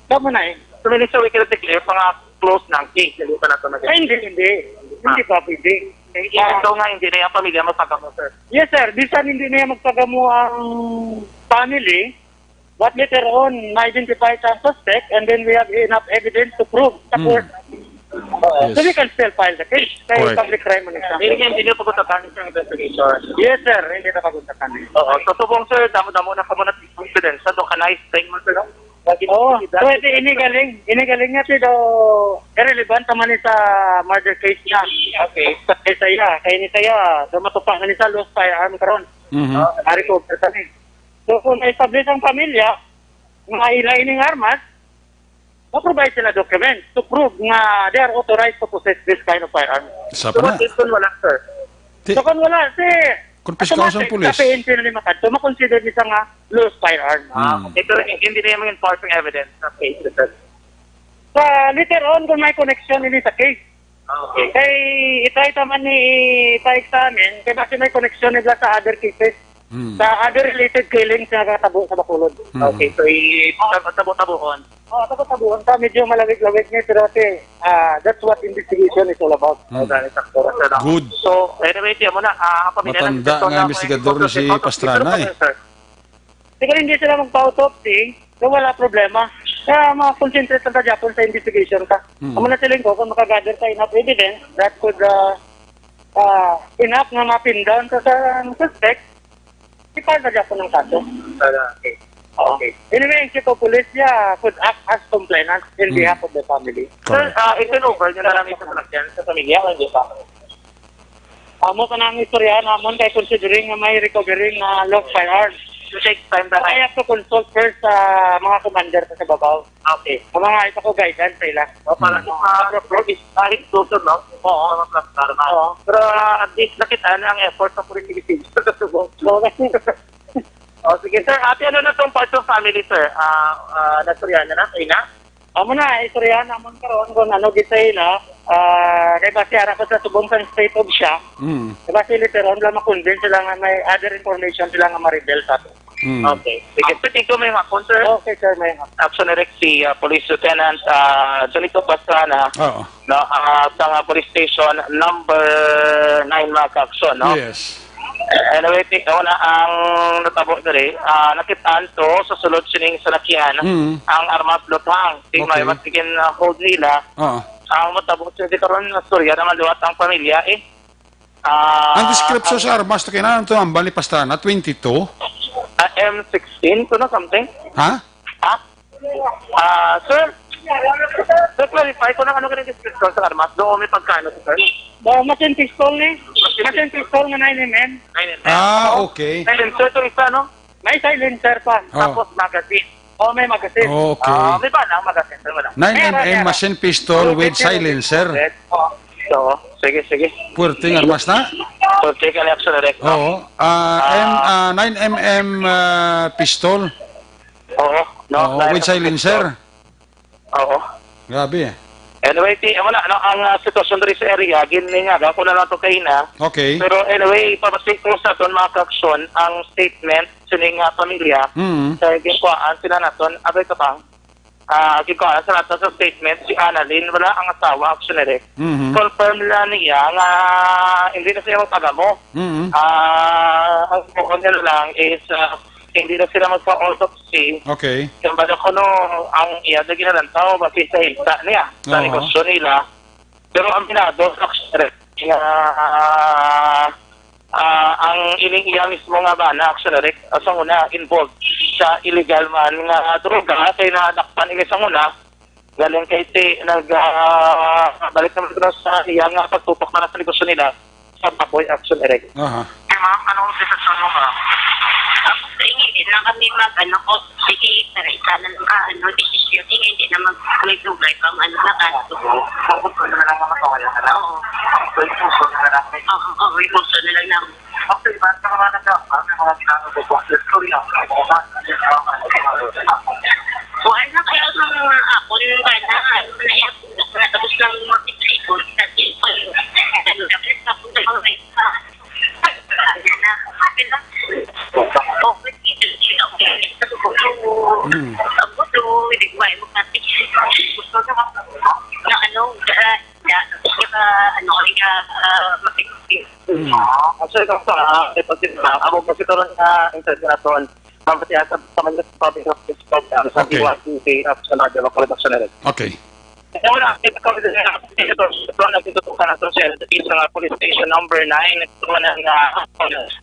tama na eh. So, Minister, we cannot declare pa nga close na ang case, hindi pa nato mag- Ay, hindi, hindi. Hindi pa pwede. Even Ah. though nga hindi na yung pamilya magpagamo, sir. Yes, sir. Bisan hindi na magpagamo ang family, but later on, ma-identify sa suspect, and then we have enough evidence to prove sa Mm. court. Yes. So we can still file the case. Kay Correct. public crime man siya. Meaning, hindi niyo pag-usapan sa investigation? Yes, sir. Hindi na pag-usapan. Oo. So, subong, sir, damo-damo na kamo na confidence sa do kanay thing mo, sir, no? Oo, pwede ini galing, ini galing nga si do irrelevant naman ni sa murder case niya. Okay. Sa, kay saya, kay ni saya, do matupa na ni sa lost firearm karon. Mhm. Ah, recover sa ni. So, kung na-establish ang pamilya, nga ila ining armas, ma-provide sila documents to prove nga they are authorized to possess this kind of firearm. Isa So, pa na. what if kung wala, sir? Ti- So, kung wala, si Kumpiska sa automatic, pulis. sa P N P na ni makadto, ma-consider ni sa nga lost firearm. Ah, Hmm. okay. Pero hindi na yung important evidence sa case, sir. Sa later on, kung may connection ini sa case. Ah, okay. Kay itry ta man ni ipa-examine, kay basi may connection nila sa other cases. Hmm. Sa other related killings nga katabo sa Bacolod. Hmm. Okay, so i-, tabo-tabuon. Oh, tabo-tabuon ta, medyo malawig-lawig ni, pero si, ah, that's what investigation is all about. Hmm. Okay, sakto ra, sir, no? Good. So, anyway, tiyan mo na, ah, ang pamilya ng Matanda nga investigador ni si Pastrana, eh. Sir. Siguro hindi sila magpa-autopsy, so wala problema. Kaya ma-concentrate lang ka gyapon sa investigation ka. Hmm. Amo na siling ko, kung makagather ka enough evidence that could, ah, ah, enough nga ma-pin down sa, sa suspect, i-file na gyapon ang kaso. Talaga, okay. Oo. Okay. Anyway, ang Chief of Police niya could act as complainant in Hmm. behalf of the family. Sir, Correct. ah, i-turn over nyo na lang yung sasakyan sa pamilya, o hindi pa? Amo pa na ang istorya namon kay considering nga may recovery nga lost firearms. It takes time na I have to consult first sa mga commander sa Babaw. Okay. Ang mga isa ko guidance sa ila. O, para sa mga appropriate, kahit susunod, no? Oo. Mga plastar na. Oo. Pero, ah, at least nakita na ang effort sa police division sa Subong. Oo, kasi O, sige, sir. Ate, ano na tong part of family, sir? Ah, ah, nastoryahan na na? Kayo na? Amo na, istoryahan namon karon kung ano gid sa ila. Ah, kay basi ara ko sa subong sa state of shock. Mm. Kay basi later on lang ma-convince sila nga may other information sila nga ma-reveal sa ato. Mm. Okay. Sige, sir, tingko may hapon, sir. Okay, sir, may hapon. Action direct si, ah, Police Lieutenant, ah, Jonito Pastrana, Oo. no, ah, sa nga police station number nine, mga ka-action, no? Yes. Anyway, ti-, una ang natabo diri, ah, nakitaan to sa sulod sining salakyan, Mm. ang armas lutang. Ti Okay. may matigin, ah, hold nila. Oo. Ang matabo sa di karon, nastorya naman liwat ang pamilya, eh. Ah, Ang description ang sa armas, to kinahanglan to, ang bali pasta na twenty-two? Ah, M sixteen, kuno something? Ha? Ha? Ah, sir? Sir, clarify ko lang, ano ka nag-description sa armas? Doon may pagkano, sir? Oh, machine pistol ni. Machine pistol nga nine M M. Nine M M. Ah, okay. Silencer to isa, no? May silencer pa. Oh. Tapos magazine. Oh, may magazine. Oh, okay. Ah, may bala ang magazine, sir, wala. Meron, meron. Nine M M machine pistol with silencer. Oh, so, sige, sige. Puwerte nga armas na? Puwerte ka ni Action Direct, no? Oo. Ah, Ah. M, ah, nine M M, ah, pistol. Oo, no? Oo, Nine with M M silencer. Pistol. Oo. Grabe. Anyway, ti, wala, no, ang, ah, sitwasyon diri sa area, giningaga ko na lang to kaina. Okay. Pero anyway, ipabasig ko sa aton mga kaaksyon ang statement sining, ah, pamilya. Mm. Kay ginkuhaan sila naton, abay ka pa. Ah, ginkuhaan sila naton sa statement si Annalyn, wala ang asawa, Action Direct. Mhm. Confirm lang niya nga hindi na sila magpagamo. Mhm. Ah, ang kuon niya lang is, ah, hindi na sila magpa-autopsi. Okay. Kaya ba kuno ang iya na ginalantaw, basi sa hinsa niya, sa Oo. negosyo nila. Pero aminado sa nga, ah, ah, ang ining iya mismo nga bana, Action Direct, ah, sa una, involved sa illegal man nga droga, kay nadakpan ini sa una, galing kay ti, nag, ah, balik naman ko sa iya nga pagtutok na sa negosyo nila sa baboy, Action Direct. Aha. Hey, ma'am, anong sitwasyon mo, ma'am? Ako, sa ingin na kami mag, ano ko, sige, para isa na lang ka, ano, desisyon. Sige, hindi na mag-, may dugay pang, ano, na kaso. Focus ko na lang, ma'am, kung wala na lang. Oo. Focus ko na lang. Oo, oo, focus na lang, ma'am. Okay, basta mga nagkakaroon, may mga ginagawa ko, istorya, mga Kuan na kaya ang mga hapon ba na, na, na, tapos lang mag-report sa cellphone. Ano, dapat sa punta ko sa isa. Ano na, okay lang. Okay, okay. Mm. Ang gusto, hindi ko kaya magkapit. Gusto na, na ano, na, na, na, ano, na, ah, makikita. Mm. Ah, actually, kung sa, ah, ito, ah, amo po si Toron, ah, ang sa naton. Ma'am, pati ata sa mga public office program sa Okay. B Y T C at sa mga development action. Okay. Kaya wala, ito, ito, ito, ito, ito, ito, ito, ito, ito, sa police station number nine, ito na nga,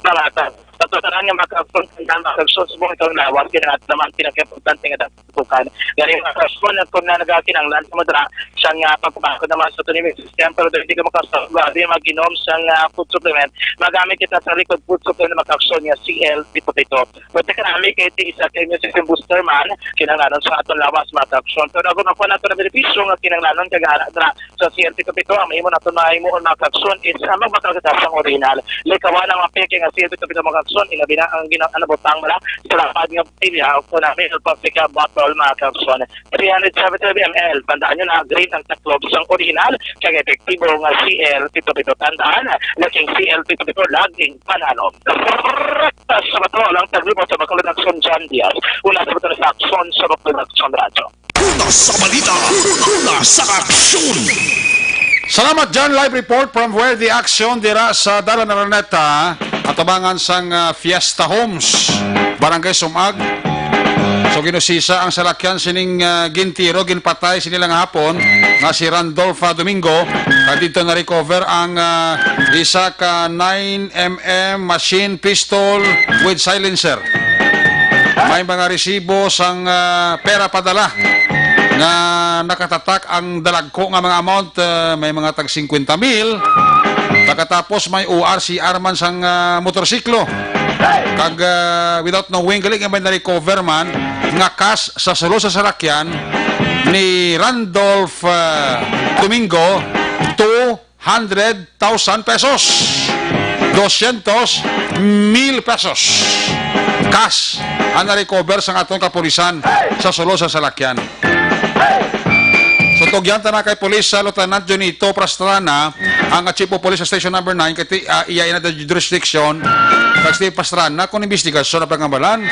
mga ta-, sa totohanan nga, mga kaaksyon, mga kaaksyon, subong itong lawas, kaya naman, pinaka-importante nga tutukan. Gani, mga kaaksyon, kung na nagakinanglan sa madra, siya nga pagpapakod naman sa tunay may system, pero dili ka makasalba, di mag-inom sa nga food supplement, magamit kita sa likod food supplement, mga kaaksyon, nga C L, pito-pito. Pwede ka namin kay ti isa kay music booster man, kinahanglanon sa aton lawas, mga kaaksyon. Pero ako nakuha nato na benepisyo nga kinahanglanon kag ara dra sa C L P Kapito, ang mahimo naton mahimuon, mga kaaksyon, is ang magmakal sa tasang original. Likawan ang mga peke nga C L P Kapito, mga kaaksyon, ilabi na ang gina-, ang nabutang mala sa lapad nga botelya o kung namin, plastic bottle, mga kaaksyon. Three hundred seventy-five M L. Tandaan nyo na, green ang taklob sang original, kag epektibo nga C L pito pito. Tandaan, laging C L pito pito, laging panalo. Sa bato lang, taglubo sa Bacolod Action, John Diaz. Una sa bato sa Action, sa Bacolod Action Radyo. Una sa balita, una sa aksyon. Salamat, John. Live report from where the action dira sa Dalan Araneta, atubangan sang, ah, Fiesta Homes, Barangay Sumag. So, ginusisa ang salakyan sining, ah, gintiro, ginpatay sini lang hapon nga si Randolph, ah, Domingo. Kag dito na-recover ang, ah, isa ka nine M M machine pistol with silencer. May mga resibo sang, ah, pera padala nga nakatatak ang dalagko nga mga amount, ah, may mga tag singkwenta mil. Pagkatapos may O R C R man sang, ah, motorsiklo. Kag, ah, without knowing, gali nga may na-recover man nga cash sa sulo sa salakyan ni Randolph, ah, Domingo, two hundred thousand pesos. Dosyentos mil pesos cash ang na-recover sang aton kapulisan sa sulo sa salakyan. So, tugyan ta na kay Police, ah, Lieutenant Junito Pastrana, ang, ah, Chief of Police sa Station Number Nine, kay ti-, ah, iya ina jurisdiction. Kag si Pastrana, kung investigasyon na pangambalan,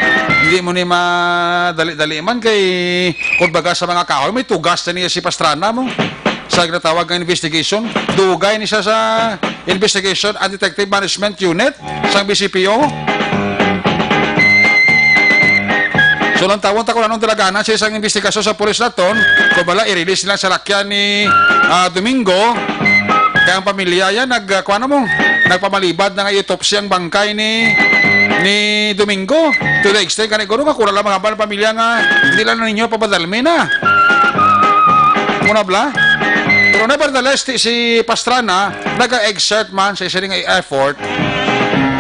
hindi mo ni madali-dali man kay, kung baga sa mga kahoy, may tugas na niya si Pastrana mo. Sa ginatawag nga investigation, dugay ni siya sa Investigation and Detective Management Unit sang B C P O. So, lantawon ta kung anong dalaganan sa isang investigasyon sa pulis naton, kung bala i-release nila sa lakyan ni, ah, Domingo. Kaya ang pamilya yan, nag, ah, kuwan mo, nagpamalibad na nga i-autopsy ang bangkay ni ni Domingo. To the extent kani kuno nga kulang lang mga hambal pamilya nga hindi lang ninyo papadalmi na. Muna bla? Pero nevertheless, ti si Pastrana naga-exert man sa isa nga effort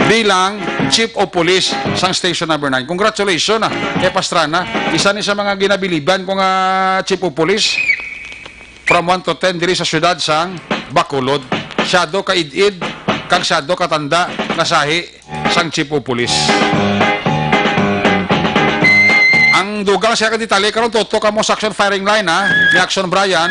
bilang Chief of Police sang Station Number Nine. Congratulations, ah, kay Pastrana. Isa ni sa mga ginabiliban ko nga Chief of Police from one to ten diri sa siyudad sang Bacolod. Siya do ka id-id, kag siya do ka tanda nga sahi sang Chief of Police. Ang dugang siya ka detalye karon, tutok kamo sa action firing line, ha, ni Action Brian.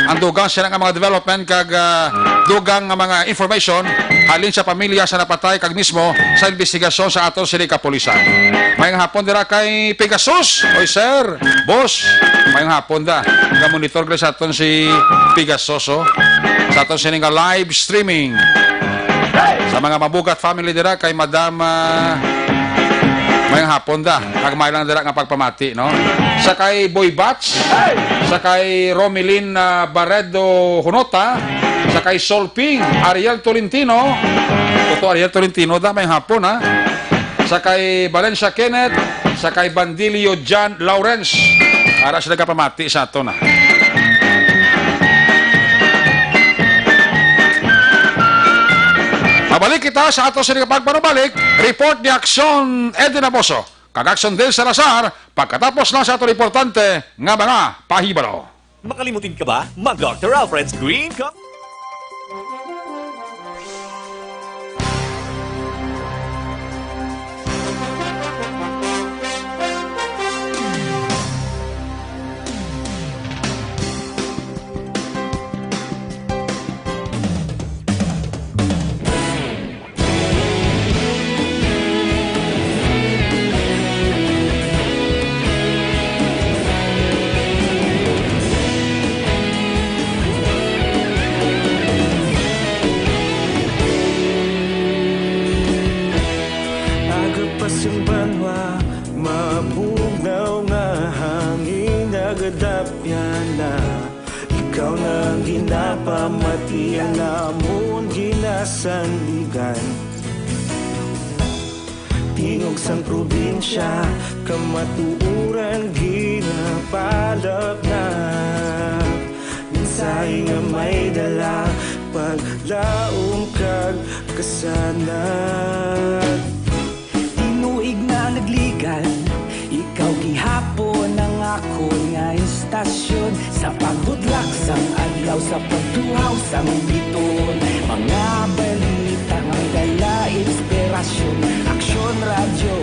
Ang dugang siya nga mga development kag, ah, dugang nga mga information halin sa pamilya sa napatay kag mismo sa investigasyon sa aton sini kapulisan. May nga hapon dira kay Pegasus. Oy, sir, boss, may nga hapon da. Nga monitor gali sa aton si Pegasus, oh. Sa aton sini nga live streaming. Sa mga Mabugat family dira kay Madam, ah, may hapon da. Kag may lang dira nga pagpamati, no? Sa kay Boy Bats, sa kay Romilin, ah, Barredo Hunota, sa kay Solping, Ariel Tolentino. Toto Ariel Tolentino da, may hapon, ha? Sa kay Valencia Kenneth, sa kay Bandilio John Lawrence. Ara sila kapamati sa aton, ha. Mabalik kita sa ato sini nga pagpanubalik. Report ni Aksyon Eddie Naboso kag Aksyon Dave Salazar pagkatapos na sa aton importante nga mga pahibalo. Makalimutin ka ba? Mag Doctor Alfred's Green Coffee. Aga pa sing banwa, mabugnaw nga hangin nagadapyan na. Ikaw na ang ginapamatian namon ginasandigan. Tingog sang probinsya, kamatuoran ginapalapnap. Mensahe nga may dala, paglaom kag kasanag. Tinuig na nagligan, ikaw gihapon ang akon nga istasyon. Sa pagbudlak sang adlaw, sa pagtuhaw sang bituon, mga balita nga may dala inspirasyon. Aksyon Radyo,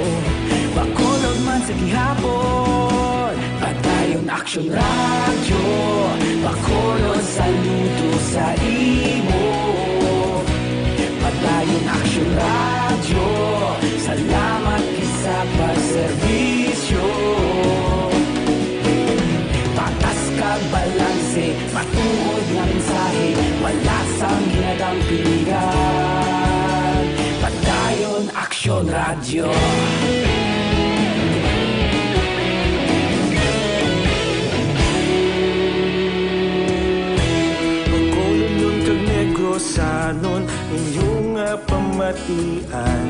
Bacolod man sa gihapon. Padayon Aksyon Radyo, Bacolod, saludo sa imo. Padayon Aksyon Radyo, salamat gid sa pagserbisyo. Patas kag balanse, matuod nga mensahe, wala sang ginadampigan. Padayon Aksyon Radyo. Bacolodnon kag Negrosanon, inyo nga pamatian.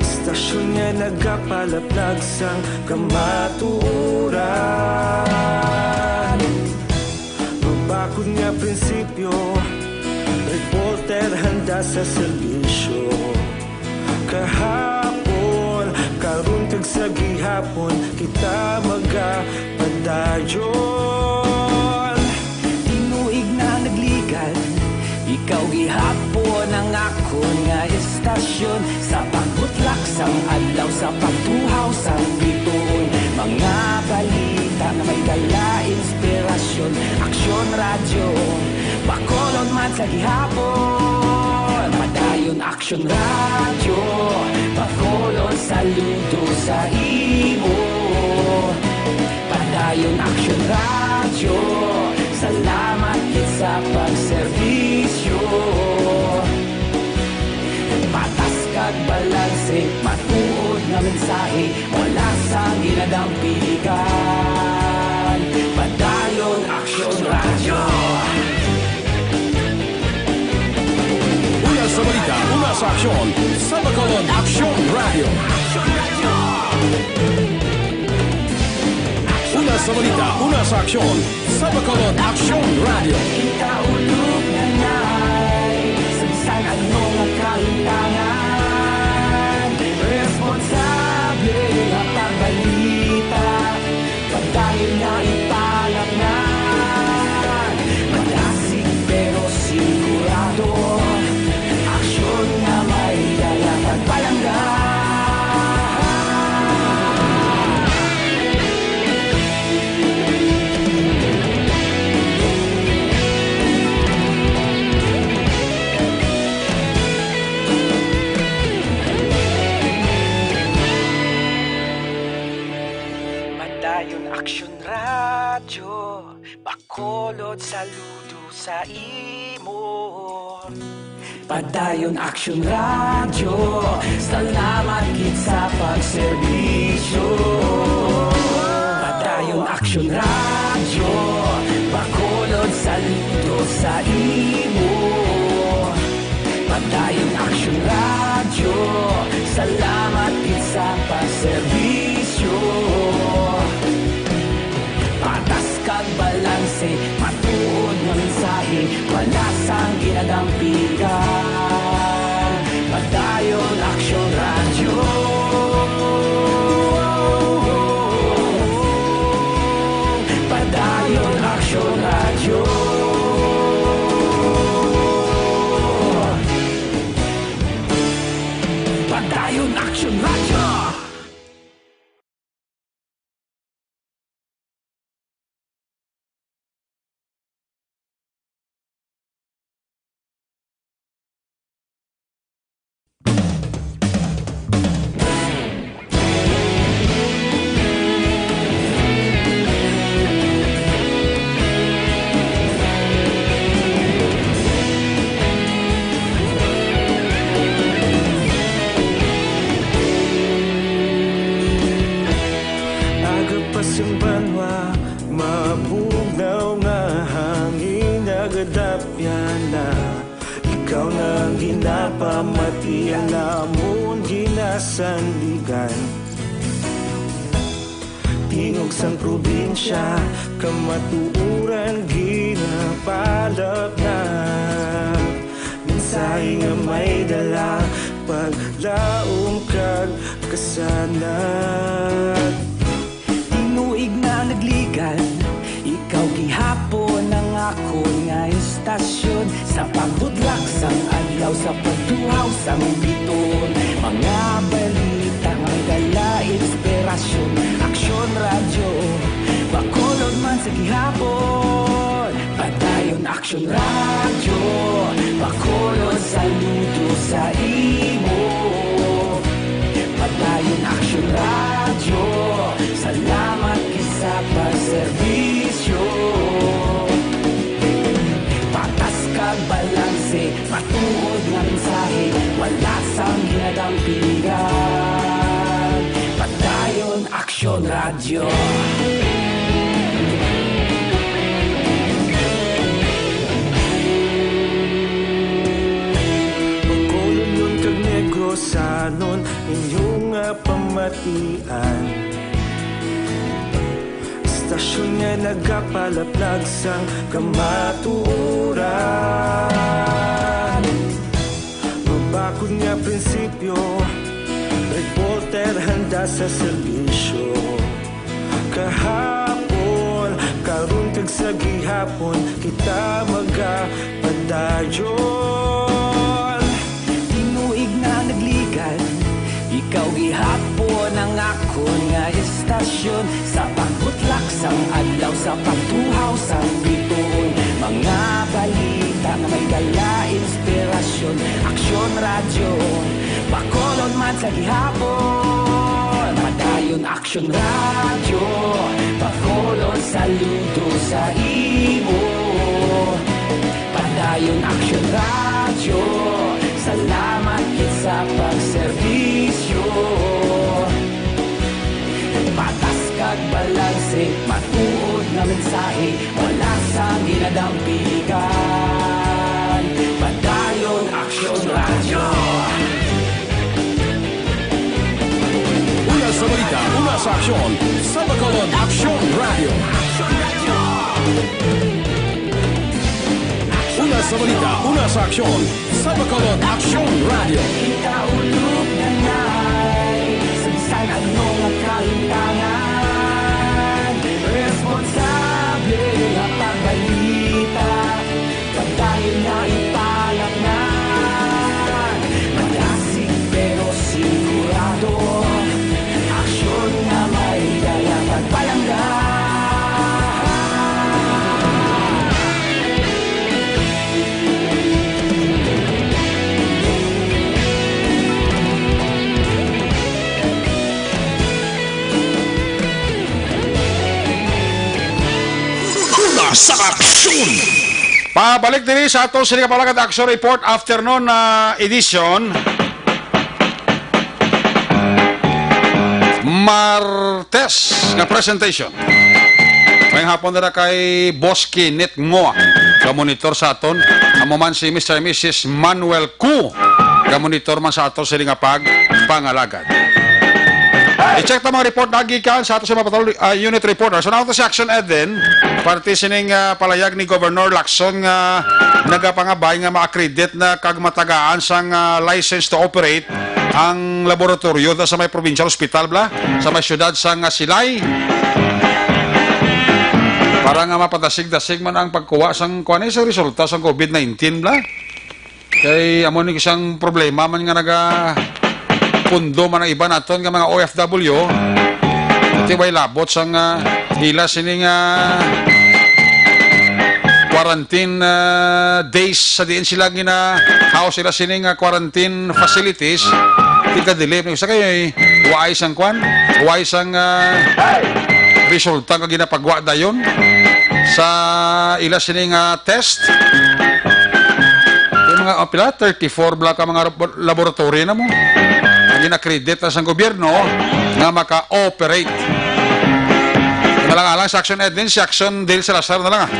Istasyon nga nagapalaplag sang kamatuoran. Mabakod nga prinsipyo, reporter handa sa serbisyo. Kahapon, karon kag sa gihapon, kita magapadayon. Tinuig na nagligan, ikaw gihapon ang akon nga istasyon. Sa pagbutlak sang adlaw, sa pagtuhaw sang bituon, mga balita nga may dala inspirasyon. Aksyon Radyo, Bacolod man sa gihapon. Padayon Aksyon Radyo, Bacolod, saludo sa imo. Padayon Aksyon Radyo, salamat gid sa pagserbisyo. Patas kag balanse, matuod nga mensahe, wala sang ginadampigan. Padayon Aksyon Radyo. Una sa balita, una sa aksyon, sa Aksyon Radio. Una sa balita, una sa aksyon, sa Bacolod Aksyon Radio. Kita ulog na nay, sa bisan ano nga kahitangan, responsable nga pagbalita, padayon na ipalapnan. Madasig pero sigurado, aksyon nga may dala kag palangga. Padayon Aksyon Radyo, Bacolod, saludo sa imo. Padayon Aksyon Radyo, salamat gid sa pagserbisyo. Padayon Aksyon Radyo, Bacolod, saludo sa imo. Padayon Aksyon Radyo, salamat gid sa pagserbisyo. Patas kag balanse, matuod nga mensahe, wala sang ginadampigan. Padayon Aksyon Radyo. Padayon Aksyon Radyo. Padayon Aksyon Radyo. Aga pa sing banwa, mabugnaw nga hangin nagadapyan na. Ikaw na ang ginapamatian namon ginasandigan. Tingog sang probinsya, kamatuoran ginapalapnap. Mensahe nga may dala, paglaom kag kasanag. Tinuig na nagligan, ikaw gihapon ang akon nga istasyon. Sa pagbudlak sang adlaw, sa pagtuhaw sang bituon, mga balita nga may dala inspirasyon. Aksyon Radyo, Bacolod man sa gihapon. Padayon Aksyon Radyo, Bacolod, saludo sa imo. Padayon Aksyon Radyo, salamat gid sa pagserbisyo. Patas kag balanse, matuod nga mensahe, wala sang ginadampigan. Padayon Aksyon Radyo. Bacolodnon kag Negrosanon, inyo nga pamatian. Istasyon nga nagapalaplag sang kamatuoran. Mabakod nga prinsipyo, reporter handa sa serbisyo. Kahapon, karon kag sa gihapon, kita magapadayon. Tinuig na nagligan, ikaw gihapon ang akon nga istasyon. Sa pagbutlak sang adlaw, sa pagtuhaw sang bituon, mga balita nga may dala inspirasyon. Aksyon Radyo, Bacolod man sa gihapon. Padayon Aksyon Radyo, Bacolod, saludo sa imo. Padayon Aksyon Radyo, salamat gid sa pagserbisyo. Patas kag balanse, matuod nga mensahe, wala sang ginadampigan. Padayon Aksyon Radyo. Balita, una sa aksyon, sa Bacolod Aksyon Radio. Una sa balita, una sa aksyon, sa Bacolod Aksyon Radio. Kita ulog na ngay, sa bisan ano nga kalimtangan, responsable nga pagbalita. Pagdahil na ipalat na, malasig pero sigurado, aksyon na may dala pagpalangga. Una sa aksyon. Pabalik diri sa ato sini kapalagad action report afternoon na edition. Martes nga presentation. May hapon na kay Boss Kenneth Ngoa, ka monitor sa aton. Amo man si Mister and Missus Manuel Ku, ka monitor man sa ato sini nga pagpangalagad. I-check ta mga report na gikan sa ato sa mga patrol, ah, unit reporter. So, naunta si Action Eden, parte sining, ah, palayag ni Governor Lacson nga nagapangabay nga ma-accredit na kag matagaan sang, ah, license to operate ang laboratorio da sa may provincial hospital, bla, sa may siyudad sang, ah, Silay. Para nga mapadasig-dasig man ang pagkuha sang, kuwan, eh, sa resulta sang covid nineteen, bla. Kay amo ni isang problema man nga naga pundo man ang iba naton nga mga O F W. Iti way labot sang, ah, ila sini nga quarantine, ah, days sa diin sila gina-house sila sini nga quarantine facilities. Tika dili sa kayo, eh, waay sang kwan, waay sang, ah, resulta nga ginapagwa dayon sa ila sini nga test. Yung mga, oh, pila? Thirty-four bla ka mga labo-, laboratory na mo. Ang gina-accredit na sang gobyerno nga maka-operate. Alang-alang sa Action Edwin, si Action Dale Salazar na lang, ah.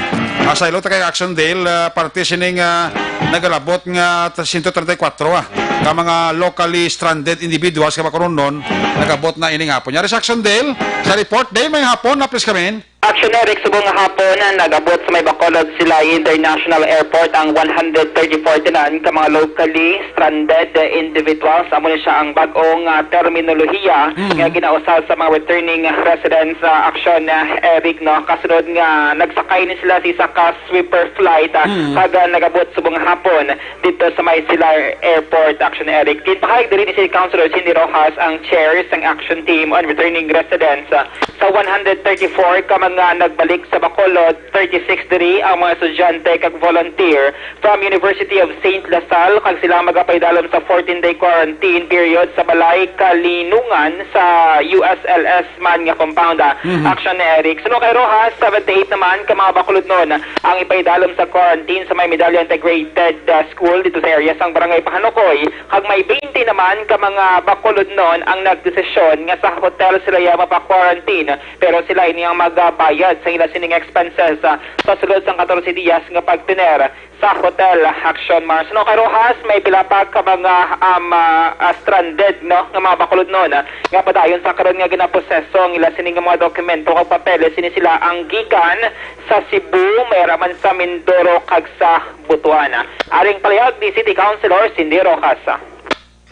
Asaylo ta kay Action Dale, ah, parte sining, ah, nagalabot nga t-, sento treinta y cuatro, ah, ka mga locally stranded individuals ka makaroon nun, nagabot na ining hapon. Yari sa Action Dale, sa report, Dale, may hapon, na please kami. Action Eric, subong nga hapon, nag-abot sa may Bacolod Silay International Airport ang one hundred thirty-four tinan ka mga locally stranded individuals. Amo ni siya ang bag-ong, ah, terminolohiya Mm. nga ginausab sa mga returning residents sa Action, ah, Eric, no? Kasunod nga nagsakay ni sila sa isa ka sweeper flight, ah, Mm. kag, ah, nag-abot subong nga hapon dito sa may Silay Airport, Action Eric. Ginpahayag diri ni City Councilor Cindy Rojas, ang chair sang Action Team on Returning Residents, ah, sa one hundred thirty-four ka mga nagbalik sa Bacolod, thirty-six diri ang mga estudyante kag volunteer from University of Saint La Salle, kag sila magapaidalom sa fourteen-day quarantine period sa Balay Kalinungan sa U S L S man nga compound, ah, Mhm. Action Eric. Suno kay Rojas, seventy-eight naman ka mga Bacolodnon ang ipaidalom sa quarantine sa may Medalla Integrated, ah, School dito sa area sang Barangay Pahanukoy, kag may twenty naman ka mga Bacolodnon ang nagdesisyon nga sa hotel sila ya mapa-quarantine, pero sila ini ang magabayad sa ila sining expenses, ah, sa sulod sang katorse diyas nga pagtener sa hotel. Action Mars. No, kay Rojas, may pila pa ka mga, um, ah, ah, stranded, no, nga mga Bacolodnon, ah, nga padayon sa karon nga ginaproseso ang ila sini nga mga dokumento kag papeles. Sini sila ang gikan sa Cebu, may ra man sa Mindoro kag sa Butuan. Aring palihag ni City Councilor Cindy Rojas.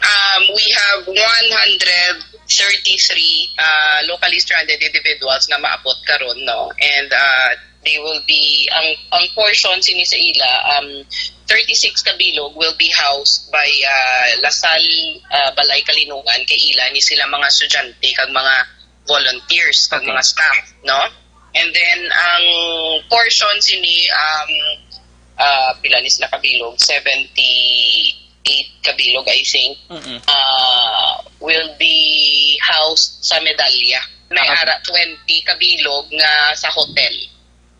Um, we have one hundred thirty-three, uh, locally stranded individuals nga maabot karon, no? And, uh, they will be, ang, ang portion sini sa ila, um, thirty-six ka bilog will be housed by, uh, La Salle, uh, Balay Kalinungan, kay ila ni sila mga estudyante kag mga volunteers kag Okay. mga staff, no? And then, ang portion sini, um, uh, pila ni sila ka bilog? Seventy-eight ka bilog, I think, Mm-mm. uh, will be housed sa Medalla. May Ah, okay. ara twenty ka bilog nga sa hotel.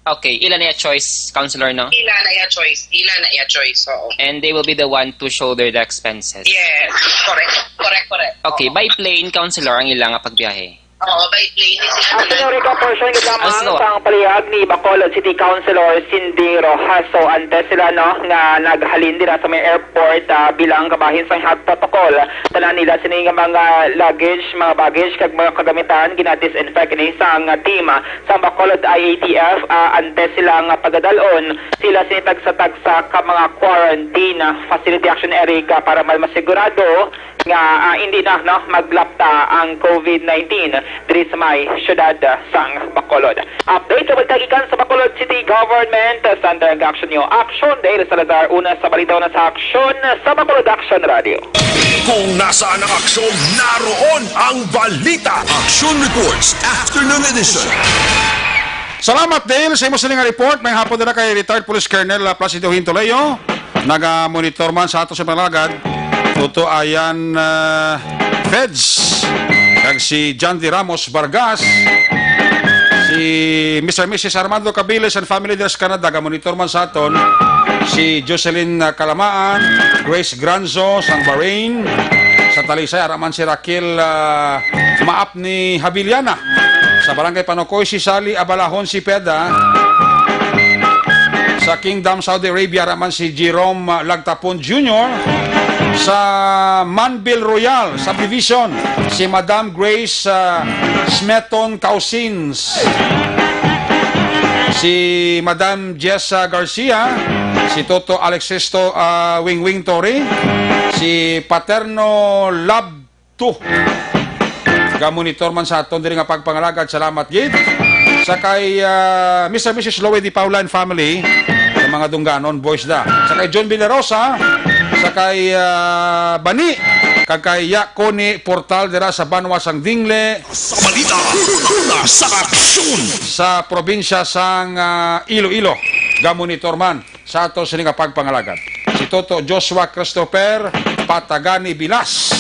Okay, ila na ya choice, Counselor, no? Ila na ya choice. Ila na ya choice, oo. And they will be the one to shoulder the expenses. Yes, correct. Correct, correct. Okay, Oo. by plane, Counselor, ang ila nga pagbiyahe? Oo, by plane ni sila. Ang sinurika portion gid lamang sang palihag ni Bacolod City Councilor Cindy Rojas. So, antes sila, no, nga naghalin dira sa may airport, ah, bilang kabahin sang health protocol, tanan nila sini nga mga luggage, mga baggage, kag mga kagamitan, gina-disinfect ini sang, ah, team, ah, sang Bacolod I A T F, ah, antes sila nga pagadalon sila sini tagsa-tagsa ka mga quarantine, ah, facility action area para mas masigurado nga, ah, hindi na, no, maglapta ang COVID nineteen diri sa may siyudad, ah, sang Bacolod. Update sa balita gikan sa Bacolod City Government, ah, Center, ang action niyo. Action, Dale Salazar, una sa balita, una sa action, sa Bacolod Action Radio. Kung nasaan ang aksyon, naroon ang balita. Action Reports, Afternoon Edition. Salamat, Dale, sa imo sini nga report. May hapon nila kay retired Police Colonel, ah, Placido Hintoleo. Naga-monitor man sa ato sa pangalagad. Toto Ayan, ah, Feds. Kag si John D. Ramos Vargas. Si Mister Missus Armando Cabiles and family dira sa Canada, ga-monitor man sa aton. Si Jocelyn, ah, Calamaan, Grace Granzo sang Bahrain. Sa Talisay, ara man si Raquel, ah, Maap ni Habiliana. Sa Barangay Panocoy, si Sally Abalahon, si Peda. Sa Kingdom, Saudi Arabia, ara man si Jerome, ah, Lagtapon Junior. Sa Manville Royal Subdivision, si Madam Grace, ah, Smeton Causins. Si Madam Jessa Garcia, si Toto Alexis To-, ah, Wingwing Tori, si Paterno Lab Tu. Ga-monitor man sa aton diri nga pagpangalagad. Salamat gid. Sa kay, ah, Mister Missus Loe Di Paula and family, sa mga dungganon, boys da. Sa kay John Villarosa, sa kay, ah, Bani, kag kay Ya Connie Portal dira sa Banwa sang Dingle. Sa balita, una sa aksyon. Sa probinsya sang, ah, Iloilo, ga-monitor man sa ato sini nga pagpangalagad. Si Toto Joshua Christopher Patagani Bilas,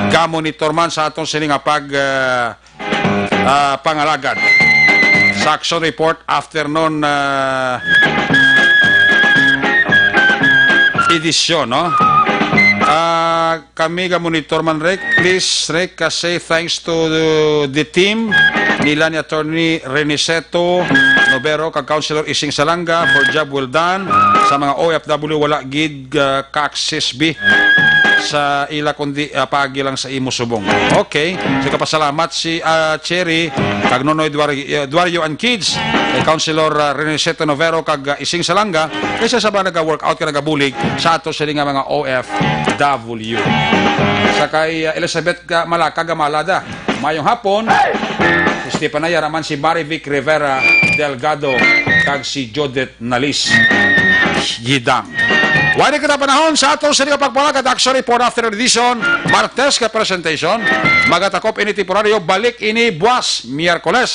ga-monitor man sa ato sini nga pag, ah, ah, pangalagad. Sa Action Report Afternoon, ah, edisyon, no? Ah, kami ga-monitor man, Rick. Please, Rick, ah, say thanks to the, the team nila ni Attorney Reniceto Novero kag Councilor Ising Salanga for job well done. Sa mga O F W, wala gid, ah, ka-access bi sa ila, kundi, ah, paagi lang sa imo subong. Okay. So, kapasalamat si, ah, Cherry kag Nonoy Duar-, Duario and Kids, kay Councilor, ah, Reniceto Novero kag, ah, Ising Salanga, kay sa ba naga-workout ka nagabulig sa ato sini nga mga O F W. Sa kay, ah, Elizabeth ka Malaka Gamalada, mayong hapon. Si Stephen Ayar, man si Marivic Rivera Delgado, kag si Judith Nalis Yidang. Wala kita panahon sa ato sini nga pagpalagad. Action Report After Edition, Martes ka presentation. Magatakop ini temporaryo, balik ini buwas, Miyerkules.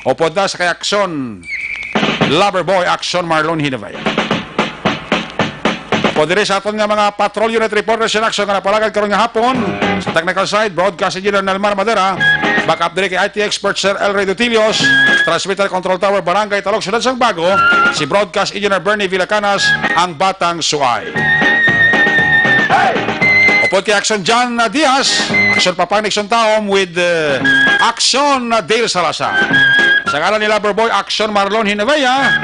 Upod na sa kay Action, Lover Boy, Action Marlon Hinavaya. Upod diri sa aton nga mga patrol unit reporters in action nga napalagad karon nga hapon. Sa technical side, broadcast engineer Nelmar Madera, backup diri kay I T expert Sir El Rey Dutilios, transmitter control tower, Barangay Talog, Siyudad sang Bago, si broadcast engineer Bernie Villacanas, ang Batang Suay. Upod kay Action John, uh, Diaz, Action Papang Nixon Taom with, uh, Action, uh, Dale Salazar. Sa ngalan ni Lover Boy, Action Marlon Hinavea.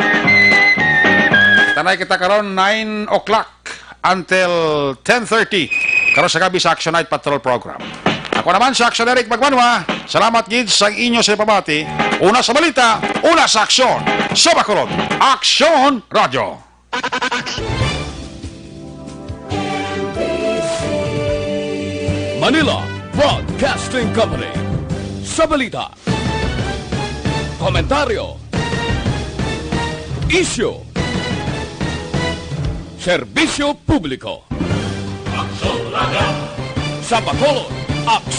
Tanay kita karon nine o'clock until ten thirty. Karon sa gabi sa Action Night Patrol Program. Ako naman si Action Eric Magbanwa. Salamat gid sa inyo sa pamati. Una sa balita, una sa aksyon. Sa Bacolod, Action Radio. Manila Broadcasting Company. Sa balita, komentaryo, isyu, serbisyo publiko. Sa Bacolod, Aksyon.